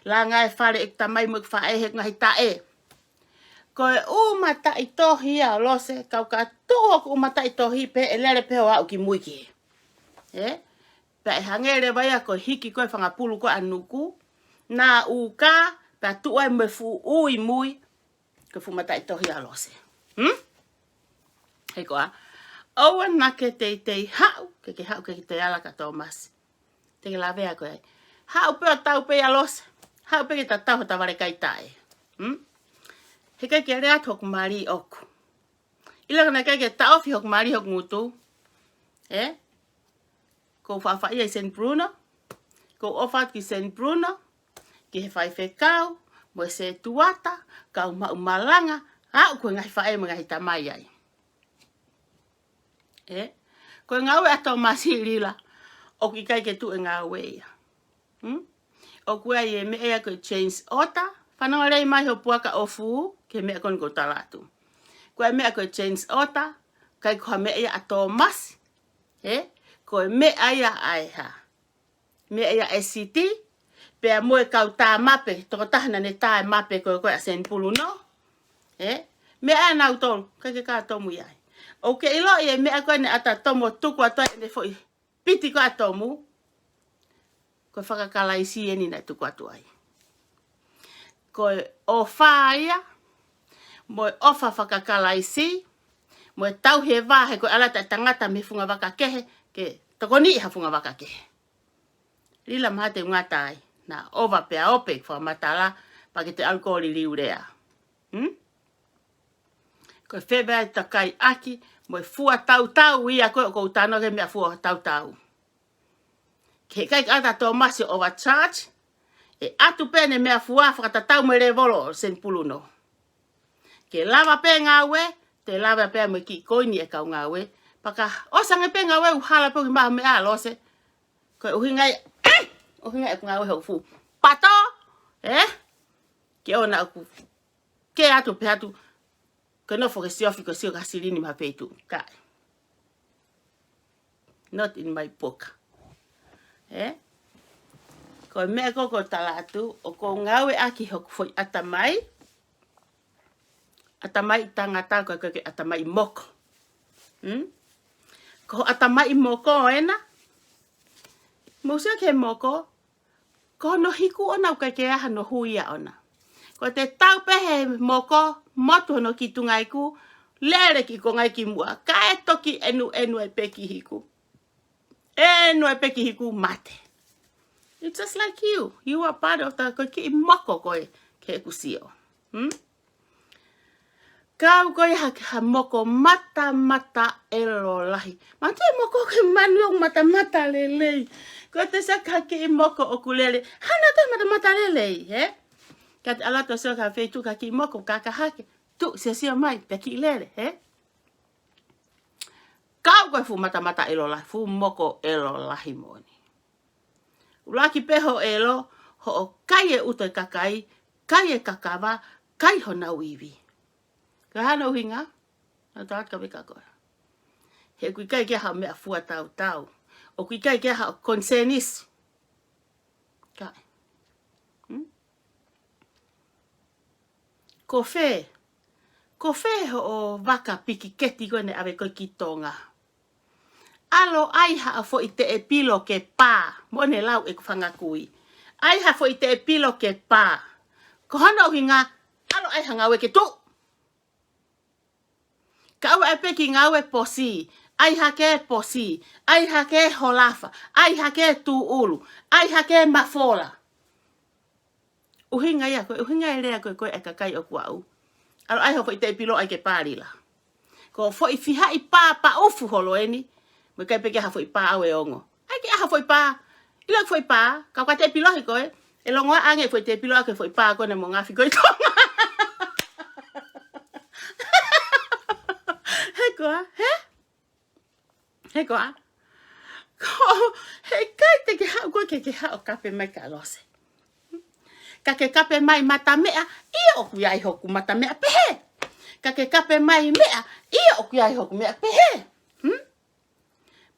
Langa e fale ʻeku tamai mo ʻeku faʻē he ngaahi taʻe. Ko e ʻū mataʻitohi ʻa Lose, kau ka tuʻu hoku ʻū mataʻitohi pē ʻe lele pē ʻo aʻu ki mui ki hē. Ē? Pea ʻe hangē leva ia ko e hiki ko ē fanga pulu ko ē ʻa Nuku. Naʻa uka, pea tuʻu ai mo e fuʻu ʻū ʻi mui, ko e fuʻu mataʻitohi ʻa Lose. Hmm? He ko ā, ʻoua naʻa ke teitei haʻu, ke ke haʻu ke ke toe ala kia Tōmasi. Te ke lavea koe ai. Haʻu pē ʻo tau pē ʻia Lose. Haʻu pē ke tatau hota vale kai taʻe. Hmm? He ʻikai ke lea atu hoku mali ʻoku. ʻIlo naʻe ʻikai ke taʻofi hoku mali hoku ngutu. Ē? Ko u faʻafaʻia ʻi San Bruno. Ko u ʻofa atu ki San Bruno. Ki he faifekau, mo e setuata, kau maʻu malanga, aʻu ko e ngaahi faʻē mo e ngaahi tamai ai. Ē? Ko e ngāue ʻa Tōmasi Lila, ʻoku ʻikai ke tuʻu e ngāue ia. Hmm? ʻOku ʻi ai e meʻa ia ko e change order, fanongo lelei mai ho puaka ʻofu, ki he meʻa ko eni ko u tala atu. Ko e meʻa ko e change order, ʻikai ko ha meʻa ia ʻa Tōmasi, ē? Ko e meʻa ia ʻa e hā. Meʻa ia ʻa e siti, pea mo e kau tā mape, tokotaha naʻa ne tā e mape ko ē ko ē ʻa San Bruno. Ē? Meʻa ʻa nautolu, ʻikai ke kau Tomu ia ai. ʻOku ke ʻiloʻi e meʻa ko eni ʻa Tomu ʻo tuku atu ai ʻene foʻi piti ko ē ʻa Tomu. Ko e fakakalaisi eni naʻe tuku atu ai. Ko e ʻofa ia, mo e ʻofa fakakalaisi, mo e tauhi e vā he ko e ʻalu atu e tangata mei he funga vaka kehe, ke tokoniʻi ha funga vaka kehe. Lila mahalo te u ngata ai, naʻa ʻova pea ope fakamatala, pea ke te ʻalu ko e liliu lea. Hmm? Ko e fēfē ʻa e takai ʻaki, mo e fua tautau ia ko ē ʻoku ou talanoa ki he meʻa fua tautau. Ke ʻikai ke ʻata Tōmasi ʻo overcharge, ʻe ʻatu pē ʻene meʻa fua fakatatau mo e lēvolo ʻo San Bruno. Ke lava pē ngāue, te lava pē mo e kiʻi koini e kau ngāue, pea ka ʻosi ange pē ngāue ʻoku hala pē ʻoku maʻu meʻa ʻa Lose. Ko e ʻuhinga ia, ʻuhinga ia ʻeku ngāue hoku fuʻu pato, ē? Ke ʻoua naʻa ku ke atu pē atu, ke nofo ke siofi ko e sio ki ha silini mei ha feituʻu. Kae. Not in my book. Ē? Ko e meʻa ko ē ʻoku ou tala atu, ʻoku ou ngāue ʻaki hoku foʻi ʻatamai, ʻatamai tangata ko e, ko e ʻatamai moko. Hmm? Ko e ʻatamai moko ena, mou sio ki he moko, ko hono hiku ʻona ʻoku ʻikai ke ʻi ai hano hui ʻaʻona. Ko ʻete tau pē he moko, motu hono kiʻi tunga iku, lele ki konga ki muʻa, kae toki ʻenu ʻenu ai pē ki hiku. ʻEnu ai pē ki hiku mate. It's just like you. You are part of the, ko e kiʻi moko koe ki heʻeku sio. Hmm? Kau ko ia ha, ha moko matamata ʻelo lahi. Manatuʻi moko ke manu ʻoku matamata lelei. Ko ʻete sio ki ha kiʻi moko ʻoku lele. Hana te matamata lelei, ē? Ka te ʻalu atu ʻo sio ki ha feituʻu ki ha kiʻi moko, kaka hake. Tuʻu, sio sio mai, pea kiʻi lele, ē? Kau ko e fuʻu matamata ʻelo lahi, fuʻu moko ʻelo lahi moʻoni. ʻUluaki pē hoʻo ʻelo, hoʻo kai e ʻuto e kakai, kai e kakava, kai honau ivi. Ko e hā hono ʻuhinga? Naʻa tau atu ka veka koe. He ʻoku ʻikai ke ʻi ai haʻo meʻa fua tautau. ʻOku ʻikai ke ʻi ai haʻo konisēnisi. Kae. Hmm? Ko fē, ko fē hoʻo vaka pikiketi ko ē naʻe ʻave koe ki Tonga? ʻAlu ʻai haʻo foʻi teʻepilo ke pā, mo ʻene lau ʻeku fanga kui. ʻAi haʻo foʻi teʻepilo ke pā. Ko hono ʻuhinga, ʻalu ʻai ha ngāue ke tuʻu. Ka ʻoua ʻe pē kiʻi ngāue posi, ʻai hake posi, ʻai hake holafa, ʻai hake tūʻulu, ʻai hake mafola. ʻUhinga ia, ko e ʻuhinga e lea ko ē, ko ē ʻa e kakai ʻoku aʻu. ʻAlu ʻai hoʻo foʻi teʻepilo ʻai ke pā Lila. Ko e foʻi fihaʻi pā paʻufu holo eni, Mo e ʻikai pē ke ʻi ai ha foʻi pā ʻe ongo. ʻAi ke ʻi ai ha foʻi pā. ʻIlo e foʻi pā, ka ʻoku ʻikai te pilohi koe. ʻE longoaʻa ange e foʻi te pilohi ʻaki e foʻi pā ko ena mo ngafi koe ʻi Tonga. He koā, hē? He koā? Ko, he ʻikai te ke haʻu koe ke ke haʻu ʻo kape mai kia Lose. Ka ke kape mai mata meʻa, ʻio ʻoku ʻi ai hoku mata meʻa pehē. Ka ke kape mai meʻa, ʻio ʻoku ʻi ai hoku meʻa pehē. Hmm?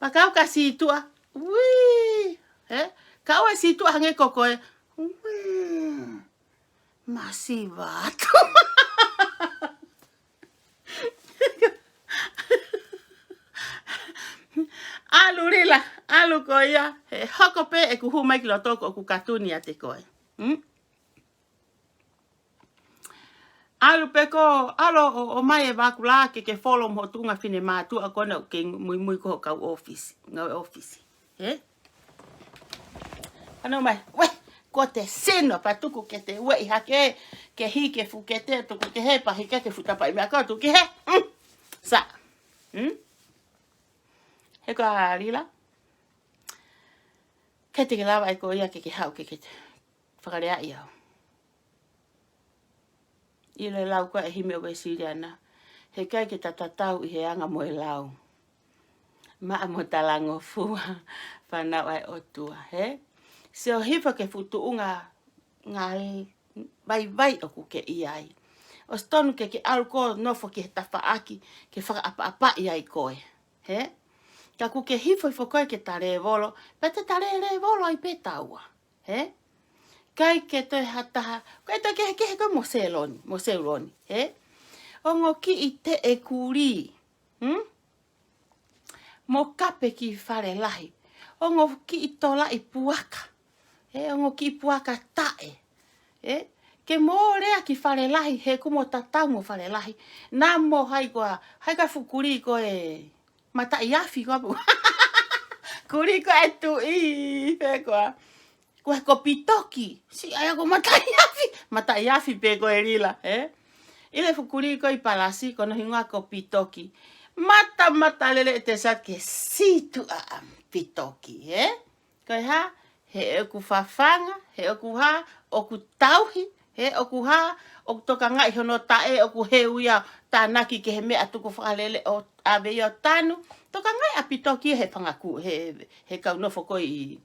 Pea kau ka sītuʻa, uī, hē? Ka ʻoua ʻe sītuʻa hangē ko koe, uī, masiva atu. ʻAlu Lila, ʻalu ko ia, he hoko pē ʻeku hū mai ki loto ko ʻeku katuni ʻiate koe. Hmm? ʻAlu pē ko, ʻalu ʻo, ʻomai e vākula ke ke follow mo ho tuʻunga finemātuʻa ko ena ʻoku ke muimui ko ho kau ʻōfisi, ngāue ʻōfisi. Hē? Ano mai, uē, ko te sino pea tuku ke te ueʻi hake, ke hiki e fuʻu kete, tuku ke he pea hiki hake e fuʻu tapaʻi meʻa ko ē, tuku ke he. Mm. Sa. Mm? He ko ā Lila? ʻIkai te ke lava ʻe koe ia ke ke haʻu ke ke te fakalea ʻi au. ʻIlo e lau ko ē ʻa e himi ʻo Uēsiliana, he ʻikai ke ta tatau ʻi he anga mo e lau. Maʻa mo talangofua, fānau ʻa e ʻOtua, hē? Sio hifo ki he fuʻu tuʻunga ngāue vaivai ʻoku ke ʻi ai. ʻOsi tonu ke ke ʻalu ʻo nofo ki he tafaʻaki, ke fakaʻapaʻapaʻi ai koe, hē? Ka ʻoku ke hifo hifo koe ki he ta lēvolo, pea te ta lēvolo ai pē taua. Hē? ʻIkai ke toe ha taha, ʻikai toe kehekehe koe mo Seloni, mo Seloni, hē? Ongo kiʻi teʻe kulī, hmm? Mo kape ki fale lahi. Ongo kiʻi tolaʻi puaka, hē? Ongo kiʻi puaka taʻe, hē? Ke mo lea ki fale lahi, he ʻoku mo tatau mo fale lahi. Naʻa mo hai koā, hai ka fuʻu kulī ko e mataʻi afi koā pu. Kulī ko e tuʻi, pē koā. Ko e kopi toki. Siʻi ʻai ko mataʻi afi. Mataʻi afi pē ko ē Lila, hē? ʻIlo e fuʻu kulī ko ē ʻi Palasi, ko hono hingoa ko Pitoki. Mata, mata lele e te sat ke sītuʻa ʻa Pitoki, hē? Ko e hā, he ʻoku fafanga, he ʻoku hā, ʻoku tauhi, he ʻoku hā, ʻoku tokangaʻi hono taʻe, ʻoku heu ia tānaki ki he meʻa tuku fakalele ʻo ʻave ia ʻo tanu. Tokangaʻi ʻa Pitoki he fanga ku, he, he kau nofo ko ē ʻi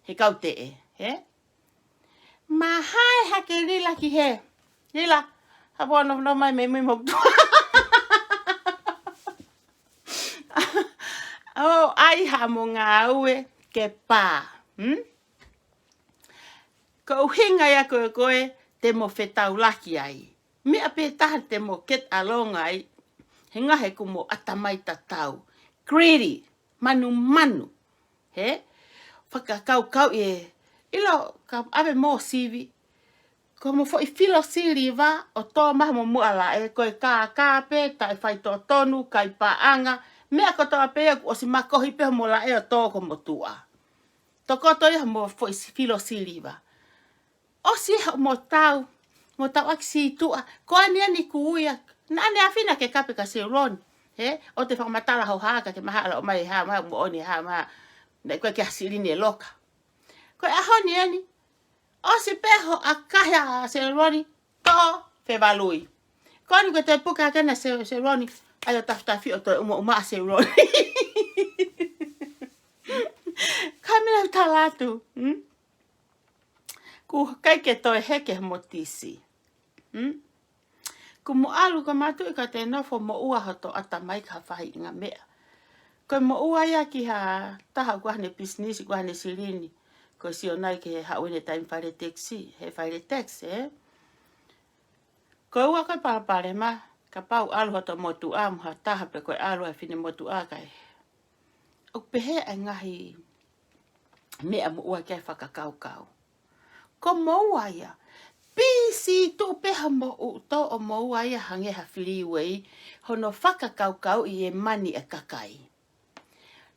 he kau teʻe, hē? Mā hae hake Lila ki hē. Lila, hapo no, no mai mei mui mo tu. ʻO ʻai ha mo ngāue ke pā. Hmm? Ko e ʻuhinga ia ko ē ko ē te mo fetaulaki ai. Meʻa pē taha te mo get along ai, he ngaahi ʻoku mo ʻatamai tatau. Greedy, manumanu. Hē? Fakakaukauʻi e, ʻilo ka ʻave mo sivi, ko mo foʻi filo siliva ʻo tō mai mo muʻa laʻe, ko e kākā pē, taʻe faitotonu, kai paʻanga, meʻa kotoa pē ia kuo ʻosi makohi pē mo laʻe ʻo tō ko mo tuʻa. Tokoto ia mo foʻi si-, filo siliva. ʻOsi ia mo tau, mo tau ʻaki sītuʻa, ko eni eni kuia, naʻa ne ʻafina ke kape kia Seloni, hē, ʻo te fakamatala ho hā ka ke maha ala ʻo mai hā, maha mo ʻoni hā, maha, naʻe ko e kia silini e loka. Ko e ʻaho ni eni, ʻosi pē hoʻo ʻakahi ʻa Seloni, tō, fevalui. Ko eni ko e te puka ke na Se-, Seloni, ʻai ʻo tafitafi ʻo toe uma uma ʻa Seloni. Ka mena uta latu, hmm? ʻOku ʻikai ke toe heke mo tisi. Hmm? Ko mo ʻalu ka mātuʻi ka te nofo mo ua hoto ʻatamai ka faʻahinga meʻa. Ko mo ua ia ki ha taha ʻoku ʻi ai hane pisinisi, ʻoku ʻi ai hane silini. Ko e sio nai ke haʻu ʻene taimi fale tekisi, he fale tekisi, hē? Ko ua ko e palopalema, kapau ʻalu hoto motuʻa mo ha taha pe ko e ʻalu ʻa e finemotuʻa kae ʻoku pehē ʻa e ngaahi meʻa mo ua ke fakakaukau. Ko mo ua ia. Pisi tuʻu pē ha mo u to ʻo mo ua ia hangē ha freeway, hono fakakaukauʻi e mani e kakai.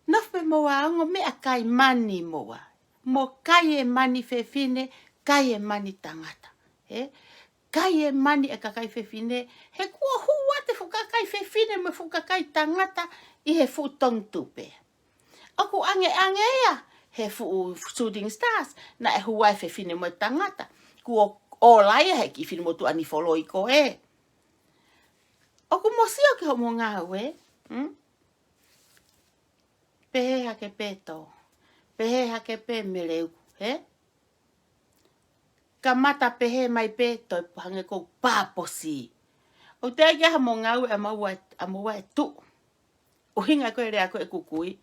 Nofo pē mo ua ongo meʻakai mani mo ua. Mo kai e mani fefine, kai e mani tangata. Hē? Kai e mani e kakai fefine, he kuo hū atu e fuʻu kakai fefine mo e fuʻu kakai tangata ʻi he fuʻu tongi tupe. ʻOku ʻangeʻange ia he fuʻu Shooting Stars, naʻe hū ai e fefine mo e tangata. Kuo ola ia he kiʻi fili motuʻa ni foloi ko ē. ʻOku mo sio ki hoʻomo ngāue, hmm? Pehē hake pē tō. Pehē hake pē meleu, he? Kamata pehē mai pē toe hangē ʻoku pā posi. ʻOku teʻeki ai haʻamo ngāue ʻa moua, ʻa moua ʻe tuʻu. ʻUhinga ko e lea ko ē ʻeku kui.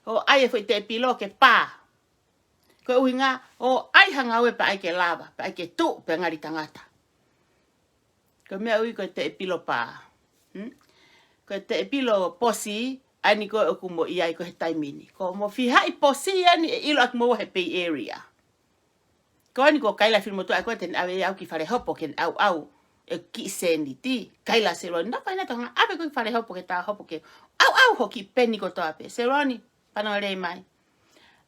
ʻO ʻai e foʻi teʻepilo ke pā. Ko e ʻuhinga, ʻo ʻai ha ngāue pea ʻai ke lava, pea ʻai ke tuʻu, pea ngali tangata. Ko e meʻa ui ko e teʻepilo pā. Hmm? Ko e teʻepilo posi, ʻa eni ko ē ʻoku mo ʻi ai ko ē he taimi ni. Ko hoʻomo fihaʻi posi ʻa eni ʻe ʻilo ʻaki moua he Bay Area. Ko eni ko Kaila fili motuʻa ko ē te ne ʻave au ki fale hopo ke ne ʻauʻau e kiʻi sēniti. Kaila Seloni, nofo ʻi hena Tonga, ʻave koe ki fale hopo ke ta hopo ke ʻauʻau hoʻo kiʻi peni kotoa pē. Seloni, pano lei mai.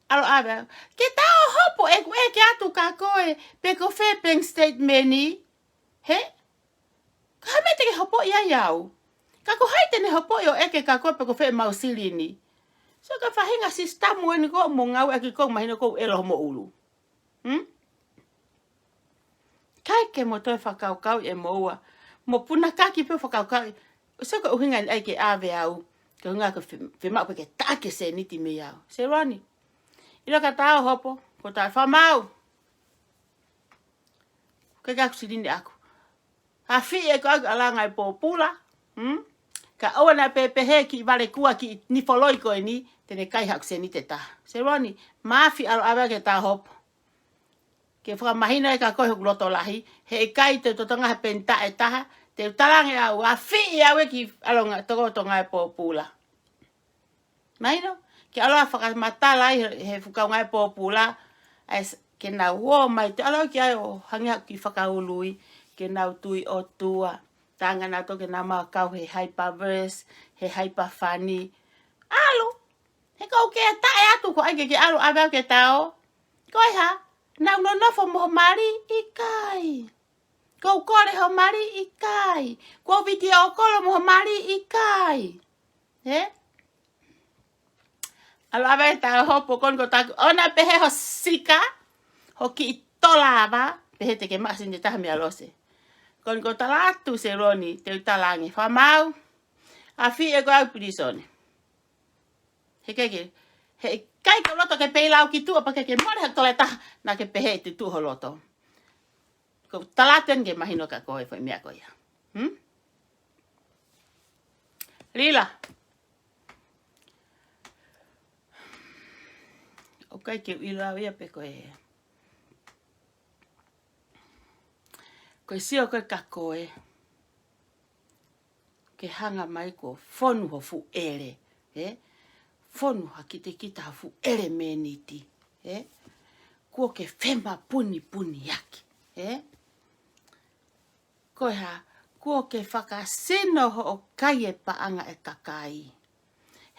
ʻAlu ʻave au. Ke ta hopo ʻeku ʻeke atu kia koe, pe ko fē bank statement ni. He? Ko e hā e meʻa te ke hopoʻi ai au? Ka ko hai te ne hopoʻi ʻo ʻeke kia koe pe ko fē ʻemau silini? So ko e faʻahinga sisitemi eni ko ē ʻoku mo ngāueʻaki ko ē, mahino ʻoku ʻelo hoʻomo ʻulu. Hmm? ʻIkai ke mo toe fakakaukauʻi ʻe moua. Mo punakaki pē ʻo fakakaukauʻi. So ko e ʻuhinga eni ʻai ke ʻave au. Ko e ʻuhinga ko e fe-, fiemaʻu pē ke taʻaki e sēniti mei au. Seloni. ʻIlo ka ta ō hopo, ko ta fāmau. Ke ka silini ʻaku. Afiʻi ʻe koe ʻaku ʻa e ngaahi pōpula. Hmm? Ka ʻoua naʻa pehē pē he kiʻi vale kua kiʻi nifoloi ko eni, te ne kai haʻaku sēniti ʻe taha. Seloni, Mafi ʻalu ʻave ke ta hopo. Ke fakamahino ʻe kia koe hoku loto lahi, heʻikai te u totongi ha peni taʻe taha, te u talaange au, afiʻi au ʻe ki ʻalonga toko tonga e pōpula. Mahino, ke ʻalu ʻo fakamatala ai he, he fuʻu kaungā e pōpula, ʻa e s-, ke nau ō mai, te u ʻalu au ki ai ʻo hangē ha kiʻi fakaului, ke nau tui ʻOtua, tangata nautolu ke nau maʻu kau he Hyperverse, he Hyperfunny. ʻAlu, he ʻoku ke taʻe atu ko ē ke ke ʻalu ʻave au ke ta ō. Ko e hā, nau nonofo mo ho mali? ʻIkai. Kuo u kole ho mali? ʻIkai. Kuo u vitiō kolo mo ho mali? ʻIkai. He? ʻAlu ʻave ta hopo, ko eni ko taku, ʻoua naʻa pehē ho sika, ho kiʻi tola ava, pehē te ke maʻu sēniti ʻe taha meia Lose. Ko eni ko ta ʻalu atu Seloni, te u talaange, fāmau, afiʻi ʻe koe au pilīsone. He ke ke, heʻikai ke u loto ke pē lau ki tuʻa pea ke ke mole ha tola ʻe taha, naʻa ke pehē ʻe tuʻu ho loto. Ko ta ʻalu atu eni ke mahino kia koe e foʻi meʻa ko ia. Hmm? Lila. ʻOku ʻikai ke u ʻilo au ia pe ko e, ko e sio ko ē kia koe. Ke hanga mai kuo fonu ho fuʻu ʻele, ē? Fonu ha kitekita ha fuʻu ʻelemēniti, ē? Kuo ke femapunipuniʻaki, ē? Ko e hā, kuo ke fakasino hoʻo kai e paʻanga e kakai.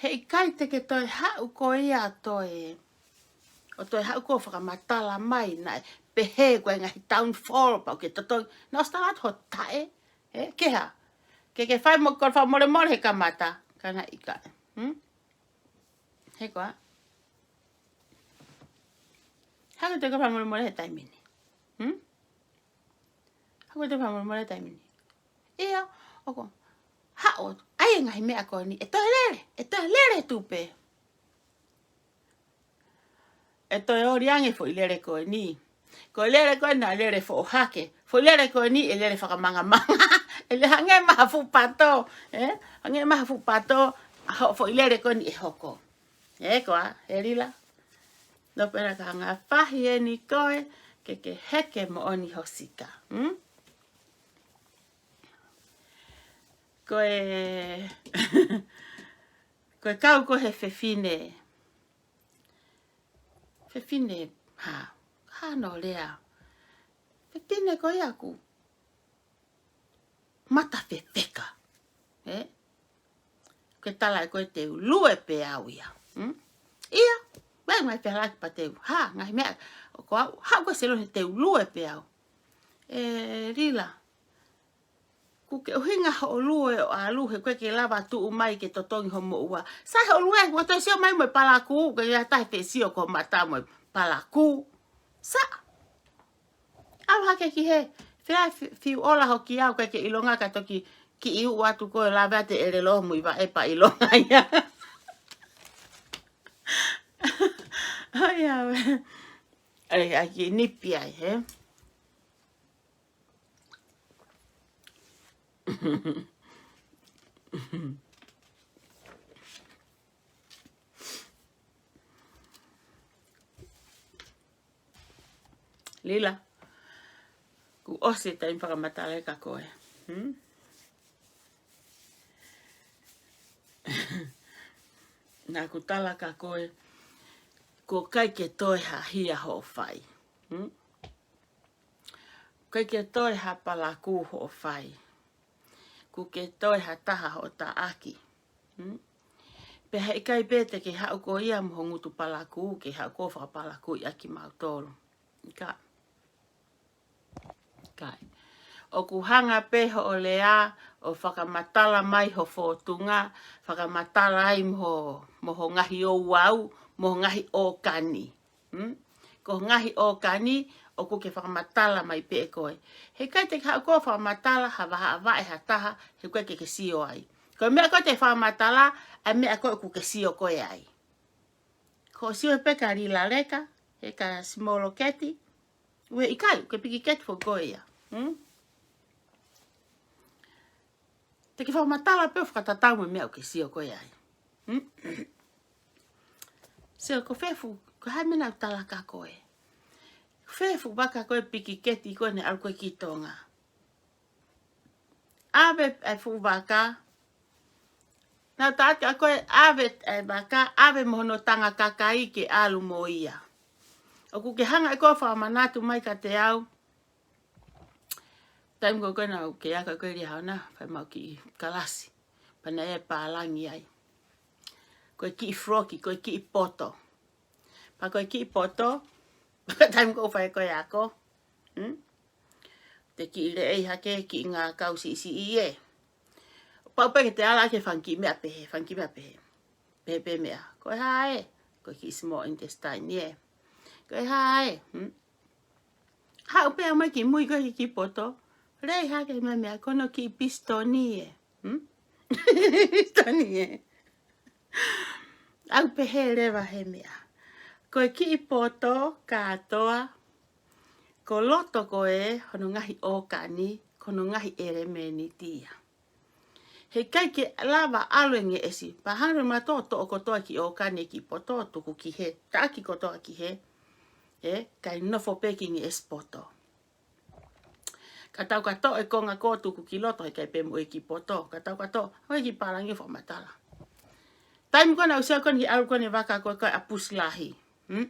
Heʻikai te ke toe haʻu ko ia ʻo toe, ʻo toe haʻu ko ē ʻo fakamatala mai naʻe pehē ko e ngaahi downfall pau ke totongi. Naʻa ʻosi tala atu ho taʻe, ē, ke hā? Ke ke fai mo ko e fakamolemole he kamata, ka naʻe ʻikai. Hmm? He ko e hā? Hā ko e toe fakamolemole he taimi ni? Hmm? Hā ko e toe fakamolemole he taimi ni? ʻIo, ʻoku. Haʻu, ʻai e ngaahi meʻa ko eni, ʻe toe lele, ʻe toe lele tupe. ʻE toe oli ange foʻi lele ko eni. Ko e lele ko ena, lele foʻohake. Foʻi lele ko eni, ʻe lele fakamangamanga. ʻE lele hangē mai ha fuʻu pato, ē? Hangē mai ha fuʻu pato, ʻa hoʻo foʻi lele ko eni ʻe hoko. Ē, ko ā, ē Lila. Nō pē na ka hanga fahi eni koe, ke ke heke moʻoni ho sika. Hmm? Ko e, ko e kau ko ē he fefine. Fefine, hā, hā nō lea. Fefine ko ia ʻoku mata fefeka. Ē? Ke tala ʻe koe te u lue pē au ia. Hmm? ʻIo, mai mai felaki pea te u. Hā, ngaahi meʻa, ʻoku ou, hā, ko e Seloni te u lue pē au. Ē, Lila. ʻOku ke ʻuhinga hoʻo lue ʻo ʻalu he ʻoku ʻikai ke lava tuʻu mai ke totongi hoʻo moʻua. Sai hoʻo lue, ʻoku toe sio mai mo e palakū, ʻoku ʻikai ha taha ʻe sio ki ho mata mo e palakū. Sa. ʻAlu hake ki hē. Fea fi-, fiu ola hoki au, ʻikai ke ʻilonga ka toki kiʻi uʻu atu koe, lava ʻete ʻelelo mui vaʻe pea ʻilonga ia. ʻAi, ʻai, ʻai, kiʻi nipi ai, hē? Lila, kuo ʻosi e taimi fakamatala kia koe. Hmm? Naʻá ku tala kia koe, ʻoku ʻikai ke toe ha hia hoʻo fai. Hmm? ʻIkai ke toe ha palakū hoʻo fai. ʻOku ʻikai ke toe ha taha hoʻo taʻaki. Hmm? Pea heʻikai pē te ke haʻu koe ia mo ho ngutu palakū, ke haʻu koe ʻo fakapalakūʻi ʻaki kimautolu. Ka. Kai. ʻOku hanga pē hoʻo lea ʻo fakamatala mai ho fōtunga, fakamatala ai mo ho, mo ho ngaahi ouau, mo ho ngaahi ʻōkani. Hmm? Ko ho ngaahi ʻōkani, ʻoku ke fakamatala mai pē ʻe koe. Heʻikai te ke haʻu koe ʻo fakamatala ha vahaʻa vaʻe ha taha, he ʻoku ʻikai ke ke sio ai. Ko e meʻa ko ē te ke fakamatala, ʻa e meʻa ko ē ʻoku ke sio koe ai. Ko hoʻo sio pē kia Lila Leka, he kia Simoloketi, ʻoku ʻikai, ʻoku ke pikiketi foki koe ia. Hmm? Te ke fakamatala pē ʻo fakatatau mo e meʻa ʻoku ke sio koe ai. Hmm? Sio, ko fē fuʻu, ko e hā e meʻa naʻá ku tala kia koe? Fē fuʻu vaka ko ē pikiketi ko ē naʻe ʻalu ko ē ki Tonga? ʻAve e fuʻu vaka. Naʻá ku tala kia koe, ʻave e vaka, ʻave mo hono tangata kakai ke ʻalu mo ia. ʻOku ke hanga ʻe koe ʻo fakamanatu mai kiate au. Taimi ko ē naʻá ku kei ako ko ē Liahona, fai maʻu kiʻi kalasi. Pea naʻe ʻi ai e pālangi ai. Ko e kiʻi froki, ko e kiʻi poto. Pea ko e kiʻi poto, taimi ko ē ʻoku fai ko ē ako. Hmm? Te kiʻi leʻei hake, kiʻi ngākau siʻisiʻi ē. Pau pē ke te ala ki he fanga kiʻi meʻa pehē, fanga kiʻi meʻa pehē. Pehē pē meʻa. Ko e hā ē? Ko e kiʻi small intestine ē. Ko e hā ē? Hmm? Haʻu pē ʻo ʻomai ki mui ko ē kiʻi poto. Leʻei hake meʻa meʻa, ko hono kiʻi pisitoni ē. Hmm? Pisitoni ē. ʻOku pehē leva he meʻa. Ko e kiʻi poto kātoa, ko loto ko ē hono ngaahi ʻōkani, ko hono ngaahi ʻelemēniti ia. Heʻikai ke lava ʻalu e ngeʻesi, pea hanga ʻe mātou ʻo toʻo kotoa e kiʻi ʻōkani e kiʻi poto ʻo tuku ki hē, taʻaki kotoa ki hē, ē, kae nofo pē kiʻi ngeʻesi poto. Ka tau ka toʻo e konga ko ē ʻo tuku ki loto, heʻikai pē moʻui e kiʻi poto. Ka tau ka toʻo, ʻoku ʻi ai e kiʻi pālangi ʻoku fakamatala. Taimi ko ē naʻá ku sio ko eni ʻalu ko eni e vaka ko ē ʻa Pusi Lahi. Hmm?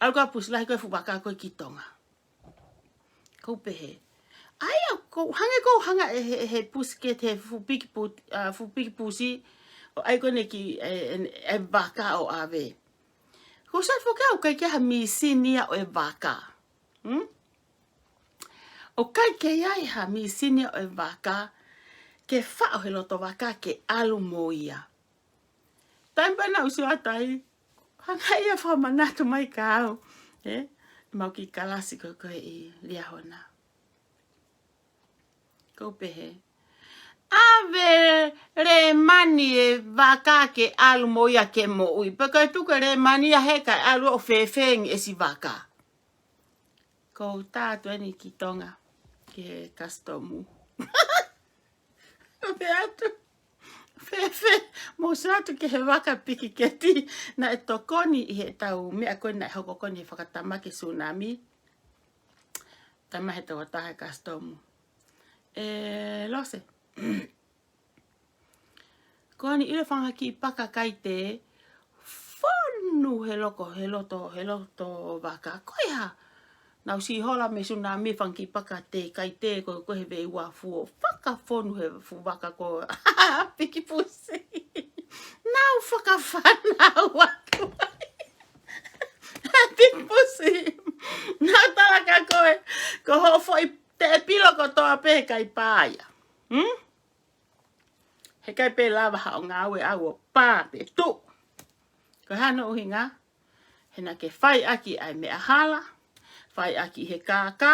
ʻAlu ko ē ʻa Pusi Lahi ko e fuʻu vaka ko ē ki Tonga. ʻOku pehē. ʻAi, ʻoku hangē ʻoku hanga ʻe he, he pusi ke te fuʻu piki pu-, ʻa, fuʻu piki pusi. ʻO ʻai ko eni ki, ē, ē, e vaka ʻo ʻave. Ko sa foki au ʻikai ke ha mīsini ia ʻo e vaka. Hmm? ʻOku ʻikai ke ʻi ai ha mīsini ʻo e vaka ke faʻo he loto vaka ke ʻalu mo ia. Taimi pē naʻá ku sio atu ai, hanga ia ʻo fakamanatu mai kia au. Ē? Maʻu kiʻi kalasi ko ē ʻi Liahona. ʻOku pehē. ʻAve lēmani e vaka ke ʻalu mo ia ke moʻui. Pea ko e tuku e lēmani ia he kae ʻalu ʻo fēfē e ngeʻesi vaka. ʻOku ou tā atu eni ki Tonga, ki he kasitomu. Pehē atu. Fēfē, mou sio atu ki he vaka pikiketi, naʻe tokoni ʻi heʻetau meʻa ko ē naʻe hoko ko eni he fakatamaki tsunami. Talamai ʻe he tokotaha e kasitomu. Ē, Lose. Ko eni ʻilo e fanga kiʻi paka kaitē, fonu he loko, he loto, he loto vaka. Ko ia, naʻá ku siʻi hola mei he tsunami fanga kiʻi paka tē kaitē ko ē, ko ē he veiua fuo. Fakafonu he fuʻu vaka ko ē. Piki pusi. Naʻá ku fakafānau atu ai. Piki pusi. Naʻá ku tala kia koe, ko hoʻo foʻi teʻepilo kotoa pē he kai pā ia. Hmm? Heʻikai pē lava haʻo ngāue ʻau ʻo pā pē tuʻu. Ko e hā hono ʻuhinga? He naʻa ke fai ʻaki ʻa e meʻa hala, fai ʻaki he kākā,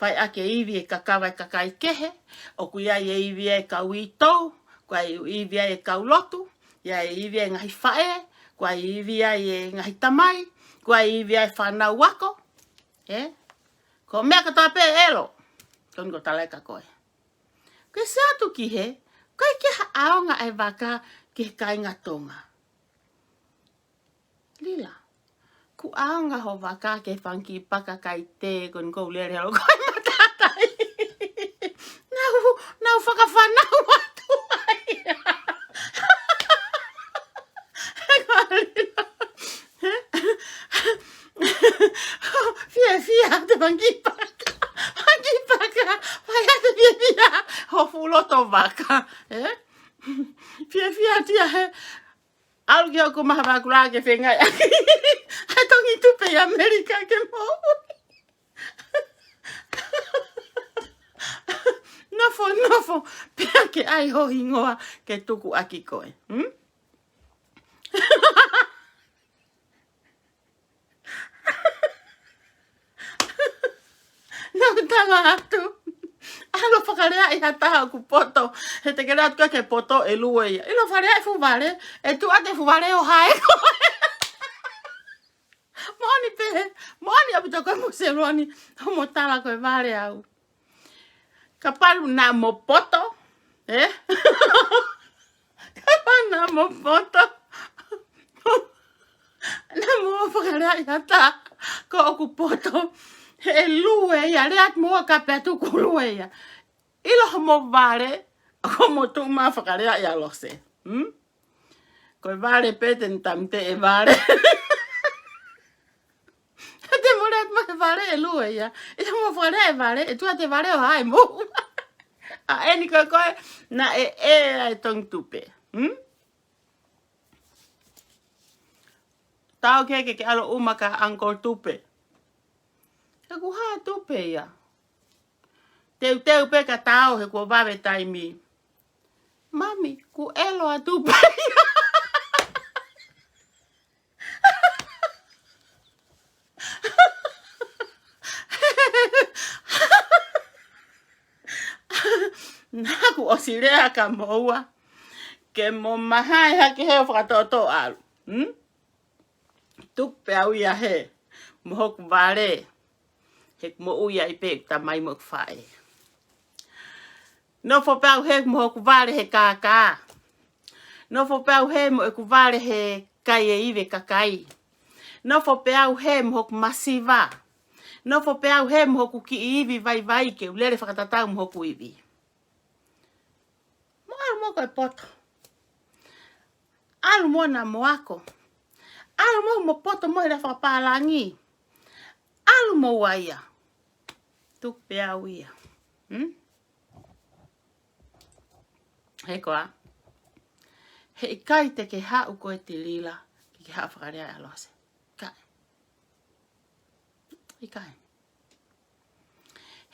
fai ʻaki e ivi e kakava e kakai kehe, ʻoku ʻi ai e ivi e kau uitou, ʻoku ʻi ai e ivi e kau lotu, ʻi ai e ivi e ngaahi faʻē, ʻoku ʻi ai e ivi e ngaahi tamai, ʻoku ʻi ai e ivi e fānau ako, ē? Ko e meʻa kātoa pē ʻelo, tonu ko tala ʻe ka koe. Ke se atu ki he, ko e ke ha ʻaonga e vaka ki he kāinga Tonga. Lila, kuo ʻaonga ho vaka ki he fanga kiʻi paka kai tē ko eni ʻoku lele holo ko e matatai. Nau, nau fakafānau atu ai. Ko Lila. Fiefia te fanga kiʻi paka. Fanga kiʻi paka. Fai atu fiefia. Ho fuʻu loto vaka. Ē? Fiefia tia he. ʻAlu ki hoku maha vākula ke fengai ʻaki ʻa e tongi tupe ʻi ʻAmelika ke moʻui. Nofo, nofo, pea ke ʻai ho hingoa ke tuku ʻaki koe. Hmm? Nau tala atu. ʻAlu ʻo fakaleaʻi ha taha ʻoku poto. He te ke lea atu ki he poto ʻe lue ia. ʻIlo fakaleaʻi fuʻu vale. ʻE tuʻu ʻa e fuʻu vale ʻo hae koe. Moʻoni pē. Moʻoni ʻaupito koe mo Seloni. Hoʻomo tala ko e vale au. Kapau naʻa mo poto, ē? Kapau naʻa mo poto. Naʻa mo fakaleaʻi ha taha ko ʻoku poto. He ʻe lue ia, lea atu mo ua kape atu kuo lue ia. ʻIlo hoʻomo vale, ko mo tuʻu mai fakaleaʻi ʻa Lose. Hmm? Ko e vale pē te ne tamte e vale. Te mo lea atu mo e vale ʻe lue ia. ʻIlo mo fakaleaʻi e vale, ʻe tuʻu ʻa e vale ʻo hae mo. ʻA eni ko e ko e, naʻe ʻe ʻa e tongi tupe. Hmm? Tau ke ke ke ʻalu ʻuma ka Uncle Tupe. He kuo hā tupe ia. Teuteu pē ka tau he kuo vave taimi. Mami, kuo ʻelo ʻa tupe ia. Naʻa ku ʻosi lea ka moua. Ke mo mahae hake he ʻo fakatoʻotoʻo ʻalu. Hmm? Tuku pē au ia he mo hoku vale. He moʻui ai pē ʻeku tamai mo ʻeku faʻē. Nofo pē au he mo hoku vale he kākā. Nofo pē au he mo ʻeku vale he kai e ivi e kakai. Nofo pē au he mo hoku masiva. Nofo pē au he mo hoku kiʻi ivi vaivai ke u lele fakatatau mo hoku ivi. Mo ʻalu mo ko e poto. ʻAlu mo naʻa mo ako. ʻAlu mo mo poto mo he lea fakapālangi. ʻAlu mo ua ia. Tuku pē au ia. Hmm? He koā. Heʻikai te ke haʻu koe Tilila, ke ke haʻu fakaleaʻi ʻa Lose. ʻIkai. ʻIkai.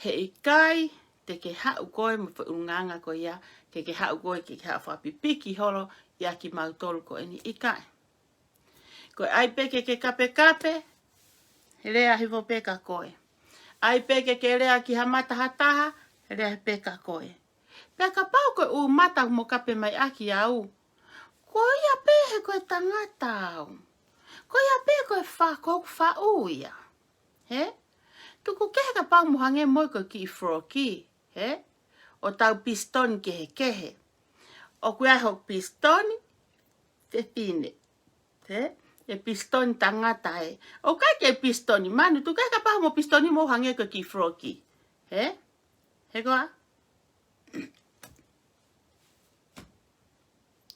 Heʻikai te ke haʻu koe mo e foʻi ʻulungaanga ko ia, ke ke haʻu koe, ke ke haʻu fakapipiki holo ʻia kimautolu ko eni ʻikai. Ko e ʻai pē ke ke kapekape, he lea hifo pē ka koe. ʻAi pē ke ke lea ki ha mata ha taha, he lea pē ka koe. Pea kapau ko e ʻū mata mo kape mai ʻaki au. Ko ia pē he ko e tangata au. Ko ia pē ko e fa-, ko hoku faʻu ia. He? Tuku kehe kapau mo hangē mo ko e kiʻi froki. He? ʻO tau pisitoni kehekehe. ʻOku ʻi ai hoku pisitoni, fefine. He? ʻE pisitoni tangata ē. ʻOku ʻikai ke pisitoni manu, tuku kehe kapau mo pisitoni mo hangē ko e kiʻi froki. He? He koā?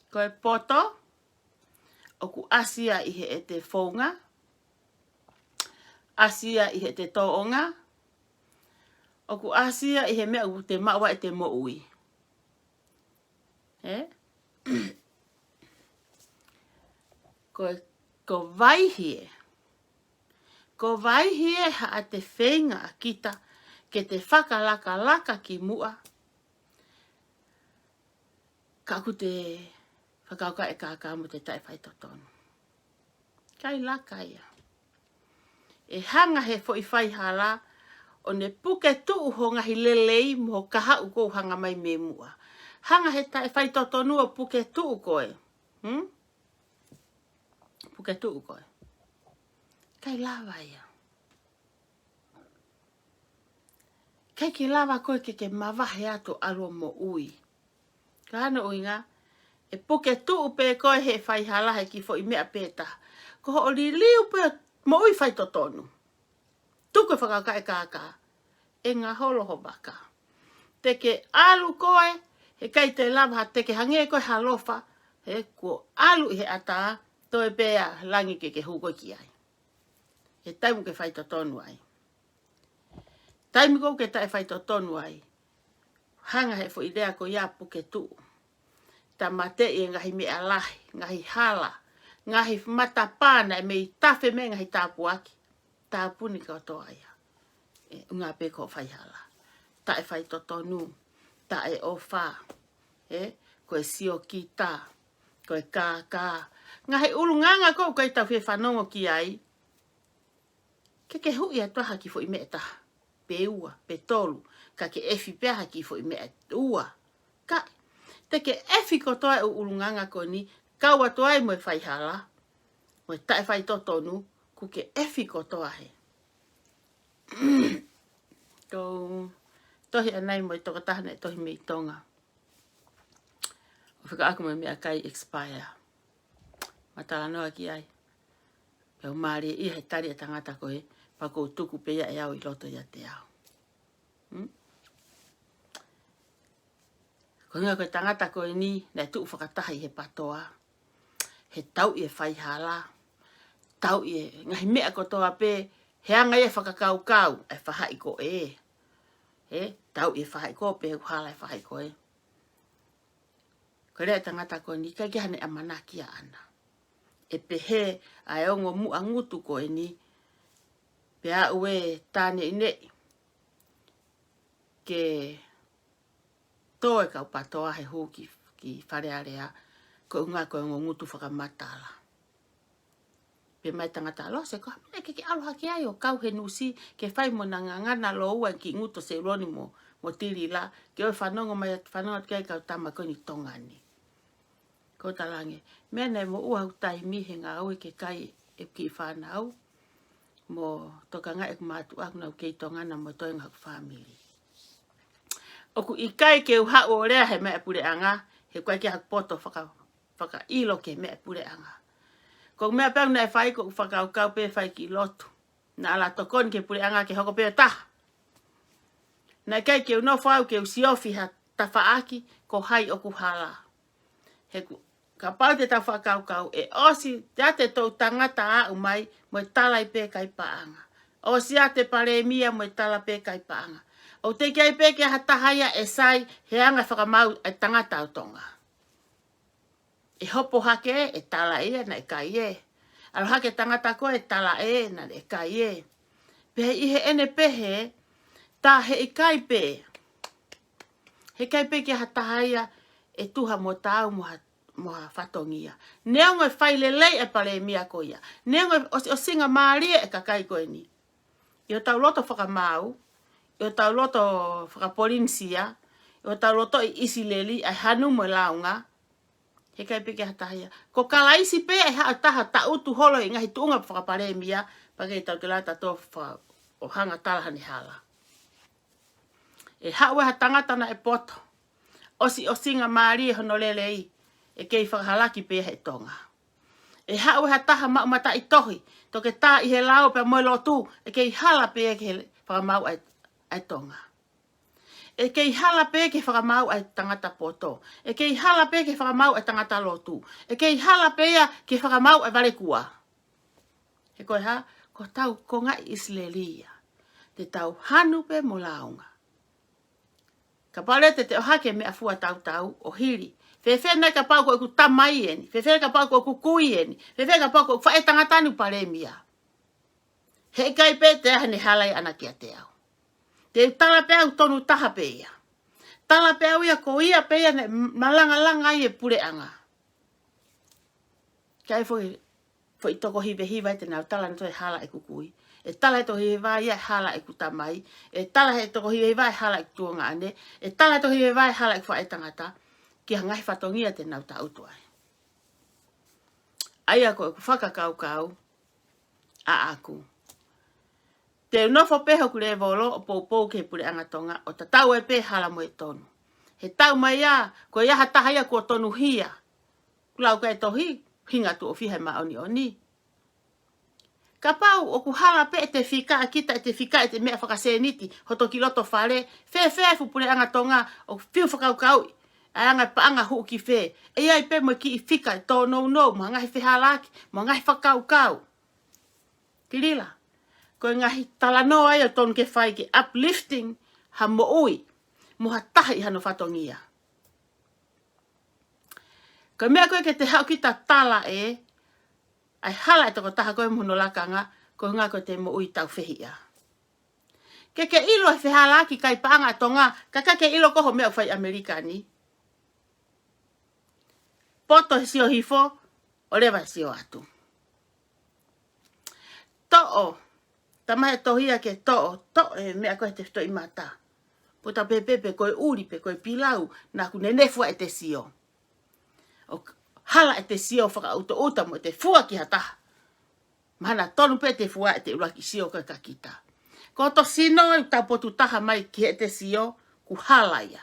Ko e poto, ʻoku ʻasi ia ʻi heʻete founga, ʻasi ia ʻi heʻete tōʻonga, ʻoku ʻasi ia ʻi he meʻa ʻoku te maʻu ai ʻete moʻui. Ē? Ko, ko Vaihie. Ko Vaihie haʻate feinga ʻa kita ke te fakalakalaka ki muʻa. Ka ʻoku te fakakaukau e kākā mo te taʻefaitotonu. ʻIkai laka ia. ʻE hanga he foʻi faihala ʻo ne puke tuʻu ho ngaahi lelei mo ho kahaʻu ʻoku hanga mai mei muʻa. Hanga he taʻefaitotonu ʻo puke tuʻu koe. Hmm? Puke tuʻu koe. ʻIkai lava ia. ʻIkai ke lava koe ke ke mavahe atu ʻo ʻalu ʻo moʻui. Ko hono ʻuhinga, ʻe puke tuʻu pē koe he faihala he kiʻi foʻi meʻa pē taha. Ko hoʻo liliu pē moʻui faitotonu. Tuku e fakakaukau e kākā. ʻE ngaholo ho vaka. Te ke ʻalu koe, heʻikai te lava ha te ke hangē koe ha lofa, he kuo ʻalu ʻi he ʻatā, toe pē ʻa langi ke ke hū koe ki ai. He taimi ʻoku ke faitotonu ai. Taimi ʻoku ke taʻefaitotonu ai. Hanga he foʻi lea ko ia puke tuʻu. Tāmateʻi e ngaahi meʻa lahi, ngaahi hala, ngaahi matapā naʻe mei tafe mei he ngaahi tāpuaki. Tāpuni kotoa ia. ʻE, ʻuhinga pē ko e faihala. Taʻefaitotonu, taʻeʻofa, ē, ko e siokita, ko e kākā. Ngaahi ʻulungaanga ʻoku ʻikai tau fie fanongo ki ai. Ke ke huʻi atu ha kiʻi foʻi meʻa ʻe taha, pe ua, pe tolu, ka ke ʻefi pē ha kiʻi foʻi meʻa ʻe ua. Ka, te ke ʻefi kotoa e ʻulungaanga ko eni, kau atu ai mo e faihala, mo e taʻefaitotonu, kuo ke ʻefi kotoa he. Ko e tohi ʻanai mo e tokotaha naʻe tohi mei Tonga. ʻO fekauʻaki mo e meʻakai expire. Ma talanoa ki ai. Pea u mālieʻia he tali e tangata ko ē, pea ʻoku ou tuku pē ia ʻe au ʻi loto ʻiate au. Hmm? Ko e ʻuhinga ko e tangata ko eni, naʻe tuʻu fakataha ʻi he patoa. He tauʻi e faihala. Tauʻi e ngaahi meʻa kotoa pē, he anga ia e fakakaukau, e faʻahi ko ē. He tauʻi e faʻahi ko ē, pe hala e faʻahi ko ē. Ko e lea e tangata ko eni ʻikai ke ʻi ai haʻane ʻamanaki ʻaʻana. ʻE pehē ʻa e ongo muʻa ngutu ko eni, pea ʻoku ʻi ai e tāneʻineʻi ke tō e kau patoa he hū ki, ki Fale Alea, ko e ʻuhinga ko e ongo ngutu fakamatala. Pehē mai e tangata, Lose, ko e hā e meʻa ke ke ʻalu hake ai ʻo kau he nusi ke fai mo na ngangana lōua e kiʻi ngutu ʻo Seuloni mo, mo Tilila, ke ʻoua ʻe fanongo mai, fanongo atu ki ai e kau tama ko eni Tonga ni. Ko e talaange, meʻa naʻe moʻua hoku taimi he ngāue ke kai e kiʻi fānau, mo tokangaʻi ʻeku mātuʻa ʻoku nau kei Tonga na mo e toenga hoku fāmili. ʻOku ʻikai ke u haʻu ʻo lea he meʻa puleʻanga, he ʻoku ʻikai ke ʻi ai haku poto faka fakaʻilo ki he meʻa puleʻanga. Ko e meʻa pē naʻe fai ko e fakakaukau pē fai kiʻi lotu. Naʻa ala tokoni ki he puleʻanga ke hoko pē ʻo taha. Naʻe ʻikai ke u nofo au ke u siofi ha tafaʻaki ko hai ʻoku hala. He ʻoku, kapau te tau fakakaukau, ʻe ʻosi, te ʻiate toʻutangata taʻu mai, mo e tala ia pē ʻikai paʻanga. ʻOsi ʻiate palēmia mo e tala pē ʻikai paʻanga. ʻOku teʻeki ai pē ke ʻi ai ha taha ia ʻe sai, he anga e fakamaau e tangata ʻo Tonga. ʻE hopo hake ʻe tala ē naʻe ʻikai ē. ʻAlu hake tangata ko ē ʻe tala ē naʻe ʻikai ē. Pea ʻi heʻene pehē, tā heʻikai pē. Heʻikai pē ke ʻi ai ha taha ia ʻe tuha mo taau mo ha, mo ha fatongia. Neongo e fai lelei e palēmia ko ia. Neongo e ʻosi, ʻosinga mālie e kakai ko eni. ʻI hotau loto fakamaau, ʻi hotau loto fakapolinisia, ʻi hotau loto ʻi ʻIsileli, ʻa e hanu mo e lāunga, heʻikai pē ke ʻi ai ha taha ia. Ko Kalaisi pē ʻe haʻu ʻo taha taʻutu holo ʻi he ngaahi tuʻunga fakapalēmia, pea kei tau ke lata tō fa-, ʻo hanga tala haʻane hala. ʻE haʻu ʻe ha tangata naʻe poto. ʻOsi, ʻosinga mālie hono lelei, ʻe kei fakahalaki pē ia he Tonga. ʻE haʻu ʻe ha taha maʻu mataʻitohi, toketā ʻi he lao pea mo e lotu, ʻe kei hala pē ia ki he fakamaau ʻa e, ʻa e Tonga. ʻE kei hala pē ia ki he fakamaau ʻa e tangata poto. ʻE kei hala pē ia ki he fakamaau ʻa e tangata lotu. ʻE kei hala pē ia ki he fakamaau ʻa e valekua. He ko e hā, ko hotau konga ʻi ʻIsileli ia. Te tau hanu pē mo lāunga. Kapau leva te te ʻohake meʻa fua tautau ʻo hili. Fēfē nai kapau ko ʻeku tamai eni. Fēfē kapau ko ʻeku kui eni. Fēfē kapau ko ʻeku faʻētangata ni palēmia. Heʻikai pē te ʻi ai haʻane hala ia ʻaʻana kiate au. Te u tala pē au tonu taha pē ia. Tala pē au ia ko ia pē ia naʻe malangalanga ai e puleʻanga. Kae foʻi, foʻi toko hivehiva ē te nau tala nautolu e hala ʻeku kui. ʻE tala he toko hivehiva ia e hala ʻeku tamai. ʻE tala he toko hivehiva e hala ʻeku tuongaʻane. ʻE tala he toko hivehiva e hala ʻeku faʻētangata. Ki ha ngaahi fatongia te nau tangutu ai. ʻA ia ko ʻeku fakakaukau ʻaʻaku, te u nofo pē hoku lēvolo ʻo poupou ki he puleʻanga Tonga ʻo tatau ai pē hala mo e tonu. He tau mai ia, ko ia ha taha ia kuo tonuhia. Kuo lau ʻe he tohi, hinga tuʻo fiha e māʻoniʻoni. Kapau ʻoku hala pē ʻete fika ʻa kita, ʻete fika ʻete meʻa fakasēniti, hoto kiʻi loto fale, fēfē fuʻu puleʻanga Tonga, ʻoku fiu fakakaukauʻi ʻa e anga e paʻanga hū ki fē. ʻE ʻi ai pē mo e kiʻi fika ʻe tōnounou, mo e ngaahi fehālaaki, mo e ngaahi fakakaukau. Tilila, ko e ngaahi talanoa ia ʻoku tonu ke fai ke uplifting ha moʻui, mo ha taha ʻi hano fatongia. Ko e meʻa ko ē ke te haʻu kita tala ē, ʻa e hala e tokotaha ko ē mo hono lakanga, ko e ʻuhinga ko ʻete moʻui taufehiʻa. Ke ke ʻilo e fehālaaki kai paʻanga ʻa Tonga, ka ʻikai ke ʻilo ko ho meʻa ʻoku fai ʻAmelika ni. Poto he sio hifo, ʻo leva he sio atu. Toʻo, tama he tohi ia ke toʻo, toʻo e meʻa ko ē he tefitoʻi mata. Pota pēpē pe ko e ʻuli pe ko e pilau, naʻa ku nenefu ʻete sio. ʻO hala ʻete sio fakaʻutaʻuta mo ʻete fua ki ha taha. Mahalo naʻa tonu pē ʻete fua ʻete ʻuluaki sio ko ē kia kita. Ko hoto sino ʻoku tau potu taha mai ki heʻete sio, kuo hala ia.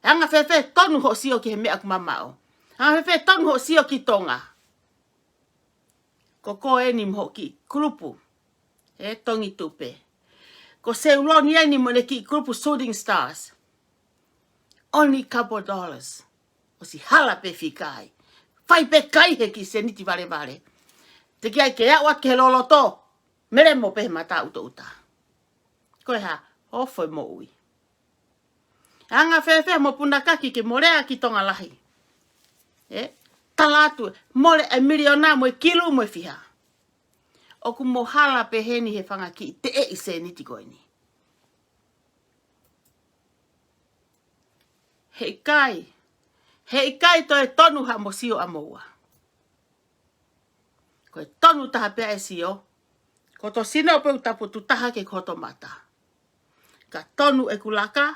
Anga fēfē tonu hoʻo sio ki he meʻa ʻoku mamaʻo. Anga fēfē tonu hoʻo sio ki Tonga. Ko koe eni mo hoʻo kiʻi kulupu ē Tongi Tupe. Ko Seuloni eni mo ʻene kiʻi kulupu Shooting Stars. Only couple dollars. ʻOsi hala pē fika ai. Fai pē kai he kiʻi sēniti valevale. Teʻeki ai ke aʻu atu ki he loloto. Melemo pē he mata ʻutaʻuta. Ko e hā, ofo e moʻui. Anga fēfē mo punakaki ke mo lea ki Tonga lahi. Ē? Tala atu, mole e miliona mo e kilu mo e fiha. ʻOku mo hala pē heni he fanga kiʻi teʻeʻi sēniti ko eni. Heʻikai, heʻikai toe tonu haʻamo sio ʻamoua. Ko e tonu taha pē ʻa e sio, ko hoto sino pē ʻoku tau potu taha ki he ko hoto mata. Ka tonu ʻeku laka,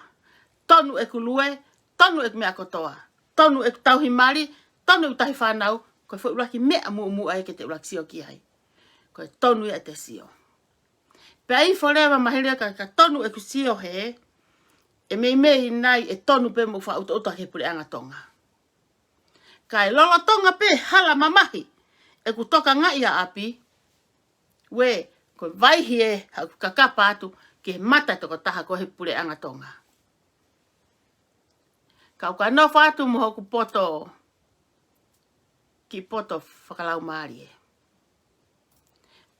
tonu ʻeku lue, tonu ʻeku meʻa kotoa, tonu ʻeku tauhi mali, tonu ʻeku tauhi fānau, ko e foʻi ʻuluaki meʻa muʻomuʻa ia ke te ʻuluaki sio ki ai. Ko e tonu ia ʻete sio. Pea ʻi he forever mahalo ka, ka tonu ʻeku sio hē, ʻe meimei nai ʻe tonu pē mo fakaʻutaʻuta ki he puleʻanga Tonga. Kae lolotonga pē hala mamahi ʻeku tokangaʻi ʻa ʻapi, ue, ko e vaihi ē haʻaku kakapa atu ki he mata tokotaha ko ē he puleʻanga Tonga. Kau ka nofo atu mo hoku poto, kiʻi poto fakalaumālie.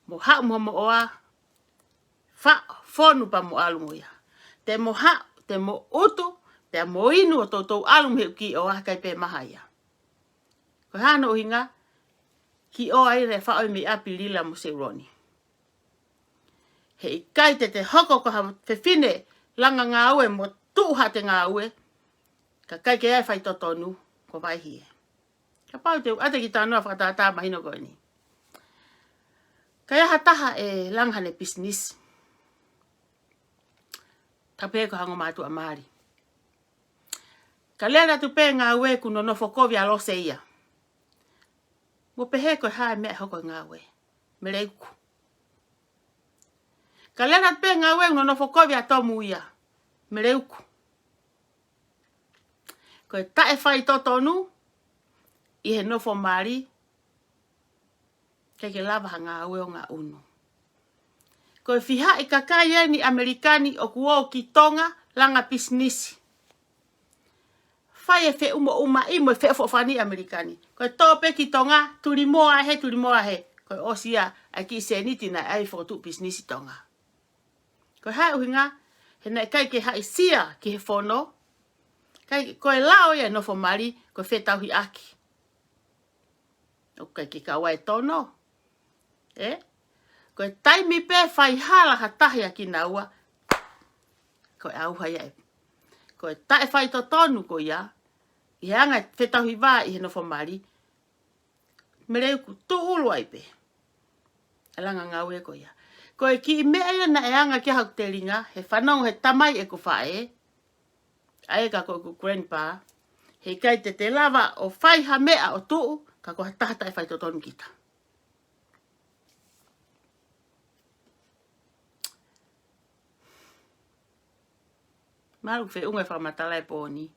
Mo haʻu mo moʻoa, fa-, fonu pea mo ʻalu mo ia. Te mo haʻu, te mo ʻutu, pea mo inu ʻo toutou ʻalu mei he kiʻi ʻoa kai pē maha ia. Ko e hā hono ʻuhinga, kiʻi ʻoa ʻi he faʻo ʻi mei ʻapi Lila mo Seuloni. Heʻikai te te hoko ko ha fefine langa ngāue mo tuʻu haʻate ngāue, ka ʻikai ke ʻi ai e faitotonu, ko e vaihi ē. Kapau te u ʻoatu e kiʻi talanoa fakatātā mahino ko eni. Ka ʻi ai ha taha ʻe langa haʻane pisinisi. Tapu pē ko e hango mātuʻa mali. Ka lele atu pē ngāue kuo nonofo kovi ʻa Lose ia. Mo pehē ko e hā e meʻa ʻe hoko he ngāue. Mele uku. Ka lele atu pē ngāue kuo nonofo kovi ʻa Tomu ia. Mele uku. Ko e taʻe faitotonu ʻi he nofo mali, ʻikai ke lava ha ngāue ʻo ngaʻunu. Ko e fiha e kakai eni ʻAmelika ni ʻoku ō ki Tonga langa pisinisi. Fai e feʻumaʻumaʻi mo e feʻofoʻofani ʻAmelika ni. Ko e tō pē ki Tonga, tuli moa hē, tuli moa hē. Ko e ʻosi ia ʻa e kiʻi sēniti naʻe ʻai fokotuʻu pisinisi Tonga. Ko e hā e ʻuhinga, he naʻe ʻikai ke haʻisia ki he fono, ʻikai, ko e lao ia e nofo mali, ko e fetauhiʻaki. ʻOku ʻikai ke kau ai e tono. Ē? Ko e taimi pē fai hala ha taha ia kinaua, ko e ʻauha ia ē. ko e taʻefaitotonu ko ia, ʻi he anga e fetauhi vā ʻi he nofo mali, mele ʻoku tuʻulu ai pē ʻa e langa ngāue ko ia. Ko e kiʻi meʻa ia naʻe anga ki ai haʻaku telinga, he fanongo he tamai ʻeku faʻē, ʻa ia ka ko ʻeku grandpa, heʻikai te te lava ʻo fai ha meʻa ʻo tuʻu, ka ko ha taha taʻefaitotonu kita. Mālō ʻeku feʻunga e fakamatala e pō ni.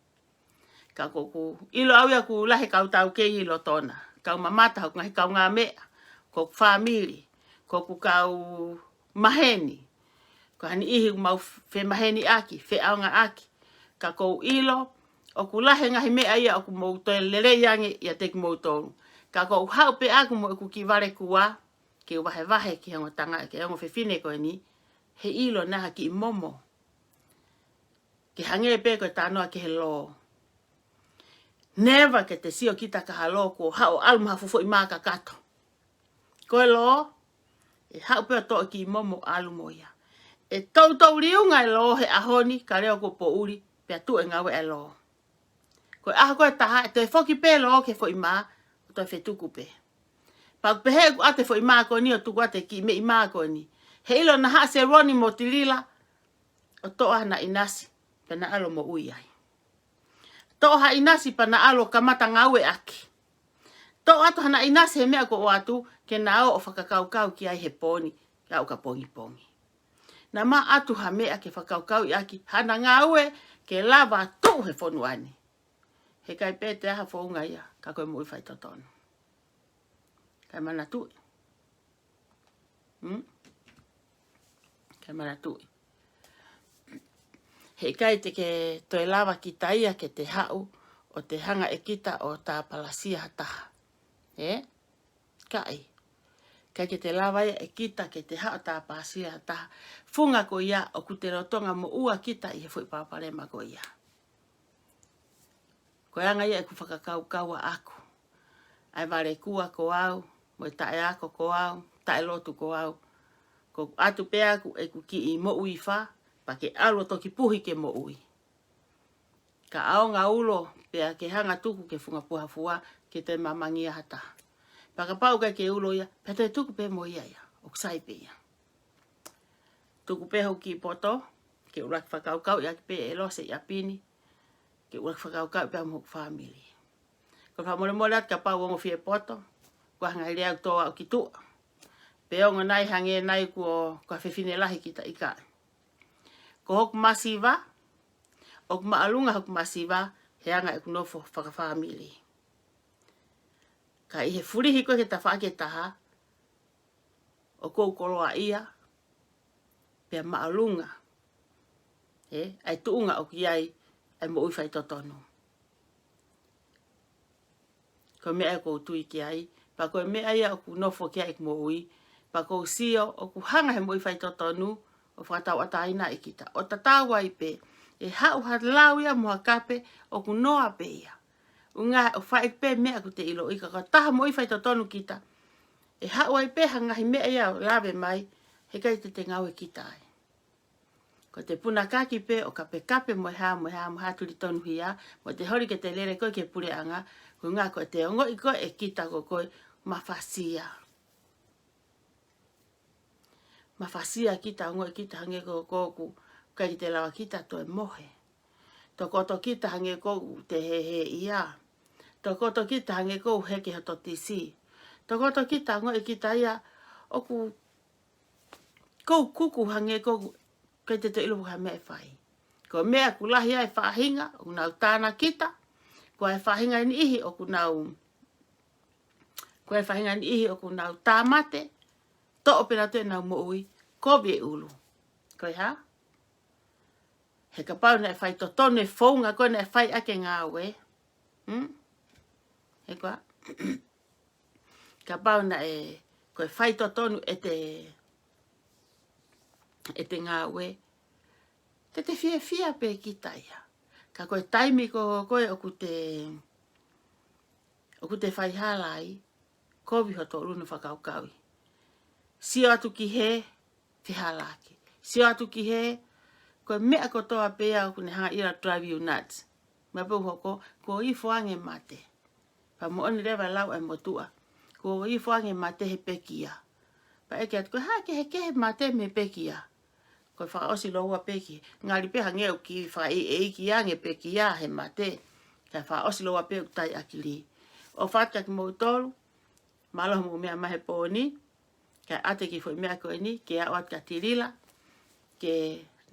Ka ko ʻeku ʻilo au ia ʻoku lahi e kau taukei ʻi lotona. Kau mamata, hoku ngaahi kaungāmeʻa, ko hoku fāmili, ko hoku kau maheni. Ko ha niʻihi ʻoku mau femaheniʻaki, feʻaongaʻaki. Ka ʻoku ou ʻilo, ʻoku lahi e ngaahi meʻa ia ʻoku mou toe lelei ange ʻiate kimoutolu. Ka ʻoku ou haʻu pē ʻaku mo ʻeku kiʻi vale kuā, ke u vahevahe ki he ongo tangata, ki he ongo fefine ko eni, he ʻilo naʻa ha kiʻi momo. Ke hangē pē ko e talanoa ki he lō. Never ke te sio kita ki ha lō kuo haʻu ʻo ʻalu mo ha fuʻu foʻi mā kakato. Ko e lō, ʻe haʻu pē ʻo toʻo e kiʻi momo ʻo ʻalu mo ia. ʻE toutou liunga e lō he ʻaho ni, ka leva kuo poʻuli, pea tuʻu e ngāue ʻa e lō. Ko e ʻaho ko ē ʻe taha, ʻe toe foki pē e lō ki he foʻi mā, ʻo toe fetuku pē. Pea ʻoku pehē ʻoku ʻoatu e foʻi mā ko eni ʻo tuku atu e kiʻi meʻi mā ko eni. He ʻilo naʻa haʻu ʻa Seloni mo Tilila, ʻo toʻo ʻa haʻana ʻinasi, pea na ʻalu ʻo moʻui ai. Toʻo ha ʻinasi pea na ʻalu ʻo kamata ngāueʻaki. Toʻo atu haʻana ʻinasi he meʻa kuo ʻoatu, ke na ō ʻo fakakaukau ki ai he pō ni, ʻo aʻu ki he pongipongi. Naʻa ma ʻoatu ha meʻa ke fakakaukauʻi ʻaki, haʻana ngāue ke lava tuʻu he fonua ni. Heʻikai pē te ʻi ai ha founga ia, ka ko e moʻui faitotonu. Kae manatuʻi. Hmm? Kae manatuʻi. Heʻikai te ke toe lava kita ia ke te haʻu, ʻo te hanga ʻe kita ʻo tāpalasia ha taha. Ē? ʻIkai. ʻIkai ke te lava ia ʻe kita ke te haʻu ʻo tāpalasia ha taha. Funga ko ia ʻoku te lolotonga moʻua kita ʻi he foʻi palopalema ko ia. Ko e anga ia ʻeku fakakaukau ʻaʻaku. ʻA e vale kuā ko au, mo e taʻeako ko au, taʻelotu ko au. Ko ʻeku ʻatu pē ʻaku ʻeku kiʻi moʻui fā, pea ke ʻalu ʻo toki puhi ke moʻui. Ka ʻaonga ulo, pea ke hanga tuku ke funga puha fua, ke te mamangia ha taha. Pea kapau ʻikai ke ulo ia, pea toe tuku pē mo ia ia, ʻoku sai pē ia. Tuku pē hoku kiʻi poto, ke ʻuluaki fakakaukauʻi ʻaki pē ʻe Lose ʻi ʻapi ni, ke ʻuluaki fakakaukauʻi pē mo hoku fāmili. Ko e fakamolemole atu kapau ʻoku ongo fie poto, ko e ngaahi lea ʻoku tō aʻu ki tuʻa. Pe ongo nai hangē nai kuo, ko ha fefine lahi kita, ʻikai. Ko hoku masiva, ʻoku māʻolunga hoku masiva, he anga ʻeku nofo fakafāmili. Ka ʻi he fulihi ko ē ki he tafaʻaki ʻe taha, ʻoku ou koloaʻia, pea māʻolunga. Ē, ʻa e tuʻunga ʻoku ʻi ai, ʻa e moʻui faitotonu. Ko e meʻa ia ʻoku ou tui ki ai, pea ko e meʻa ia ʻoku nofo ki ai ʻeku moʻui, pea ʻoku ou sio, ʻoku hanga he moʻui faitotonu, ʻo fakatauʻatāinaʻi kita. ʻO tatau ai pē, ʻe haʻu ha lau ia mo ha kape, ʻoku noa pē ia. ʻUhinga ʻoku fai pē meʻa ʻoku te ʻiloʻi ka ko e taha moʻui faitotonu kita. ʻE haʻu ai pē ha ngaahi meʻa ia ʻo lave mai, heʻikai te te ngāue kita ai. Ko e te punakaki pē ʻo kapekape mo e hā, mo e hā, mo e hā tuli tonuhia, mo e te holi ke te lele ko ē ki he puleʻanga, ko e ʻuhinga ko e te ongoʻi ko ē ʻe kita ko koe mafasia. Mafasia kita, ongoʻi kita hangē ko ē ʻoku ʻikai te lava kita toe mohe. Tokoto kita hangē ʻoku te heheʻia. Tokoto kita hangē ʻoku heke hoto tisi. Tokoto kita, ongoʻi kita ia ʻoku ʻoku kuku hangē ʻoku ʻikai te te ʻilo ha meʻa ʻe fai. Ko e meʻa ʻoku lahi ai e faʻahinga ʻoku nau tānaki kita. Ko e faʻahinga ʻe niʻihi ʻoku nau, ko e faʻahinga ʻe niʻihi ʻoku nau tāmate, toʻo pē nautolu ʻenau moʻui, kovi e ʻulu. Ko e hā? He kapau naʻe faitotonu e founga ko ē naʻe fai ʻaki e ngāue. Hmm? He ko e hā? Kapau naʻe, ko e faitotonu ʻete, ʻete ngāue, te te fiefia pē kita ia. Ka ko e taimi ko ē ʻoku te, ʻoku te fai hala ai, kovi hoto ʻulu hono fakakaukauʻi. Sio atu ki hē, fehālaaki. Sio atu ki hē, Ko e meʻa kotoa pē ia ʻoku ne hanga ʻo ʻilo drive you nuts. Meʻa pē ʻoku hoko, kuo ifo ange mate. Pea moʻoni leva lau ʻa e motuʻa. Kuo ifo ange mate he pekia. Pea ʻeke atu, ko e hā e kehekehe mate mei he pekia? Ko e fakaʻosi lōua pē ki, ngali pē hangē ʻoku kiʻi fakaʻeiʻeiki ange pekia he mate. Kae fakaʻosi lōua pē ʻoku tai ʻakili. ʻOfa atu kia kimoutolu, mālō hoʻomou meʻa mai he pō ni, kae ʻoatu e kiʻi foʻi meʻa ko eni, ke aʻu atu kia Tilila, ke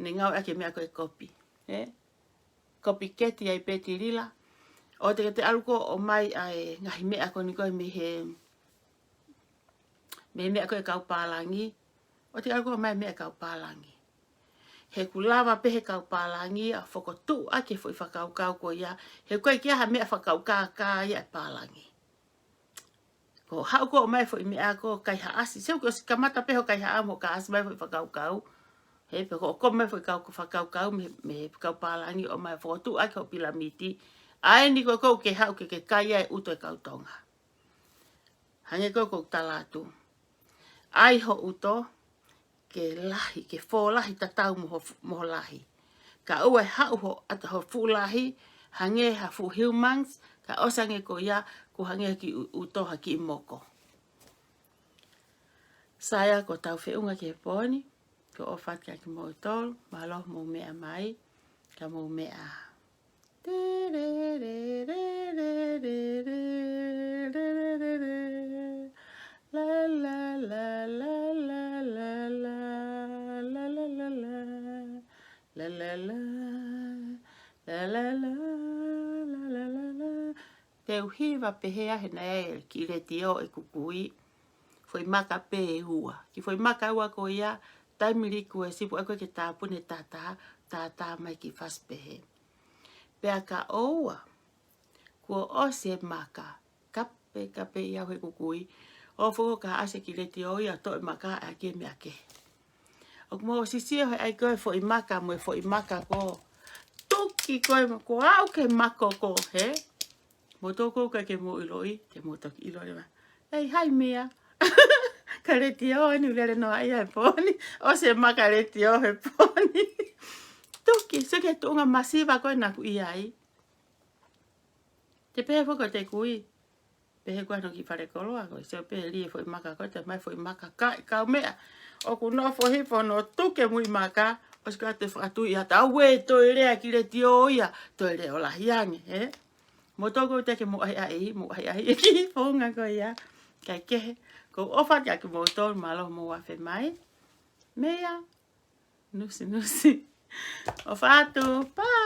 ne ngāueʻaki e meʻa ko e kopi. Ē? Kopi keti ai pē Tilila. ʻOua te ke toe ʻalu koe ʻo ʻomai ʻa e ngaahi meʻa ko eni ko e mei he, mei he meʻa ko e kau pālangi. ʻOua te ke ʻalu koe ʻo ʻomai meʻa kau pālangi. He ʻoku lava pē he kau pālangi ʻo fokotuʻu ʻaki e foʻi fakakaukau ko ia. He ʻoku ʻikai ke ʻi ai ha meʻa fakakaukau ia ʻa e pālangi. Ko e haʻu koe ʻo ʻomai foʻi meʻa ko e kaihaʻasi. Sio, kuo ʻosi kamata pē hoʻo kaihaʻa mo e kaihaʻasi mai foʻi fakakaukau. He pea ko e ʻomai foʻi kau, fakakaukau mei, mei he kau pālangi ʻo ʻomai fokotuʻu ʻaki hoʻo pilamiti. ʻA eni ko ē ʻoku ke haʻu ke ke kai ai e ʻuto e kau Tonga. Hangē ko ē ʻoku ou tala atu. ʻAi ho ʻuto, ke lahi, ke fōlahi tatau mo ho fu-, mo ho lahi. Kae ʻoua ʻe haʻu ho, ʻata ho fuʻu lahi, hangē ha fuʻu humans, kae ʻosi ange ko ia, kuo hangē ha kiʻi ʻu-, ʻuto ha kiʻi moko. Sai, ko ʻetau feʻunga ki he pō ni, ko e ʻofa atu kia kimoutolu, mālō hoʻomou meʻa mai, ka mou meʻa. Te u hiva pehē ʻa e naʻe ʻi ai e kiʻi letiō ʻeku kui. Foʻi maka pē ʻe ua. Kiʻi foʻi maka ʻe ua ko ia, taimi likuesi, pea ʻoku ʻikai ke tāpuni he taha taha, taha taha mai kiʻi fasi pehē. Pea ka ʻoua kuo ʻosi e maka, kape, kape ʻi au he ʻeku kui, ʻo foko ka ʻasi e kiʻi letiō ia ʻo toʻo e maka ʻaki e meʻa kehe. ʻOku mou ʻosi sio he ʻai ko ē foʻi maka mo e foʻi maka ko ē. Tuki ko ē, ko au ke mako ko ē, hē? Mo toko ka ke mou ʻiloʻi, te mou toki ʻilo leva. ʻEi, hai meʻa. Ka letiō eni, lele noa ia he pō ni. ʻOsi e maka letiō he pō ni. Tuki, sio ki he tuʻunga masiva ko ē naʻa ku ʻi ai. Te pehē foki ʻe he kui. Pehē ko ē ʻa hono kiʻi falekoloa ko ē. Sio pē lie foʻi maka ko ē, te mai foʻi maka kai, kaumeʻa. ʻOku nofo hifo hono tuki e muimaka, ʻosi ko ē ʻa e fakatui ʻa e tau ē, toe lea e kiʻi letiō ia, toe lea ʻo lahi ange, hē? Mo toko te ke mou ʻahiʻahi, mou ʻahiʻahi e kiʻi founga ko ia. Kae kehe, ko e ʻofa atu kia kimoutolu, mālō hoʻomou afe mai. Meʻa, nusinusi. ʻOfa atu, bye.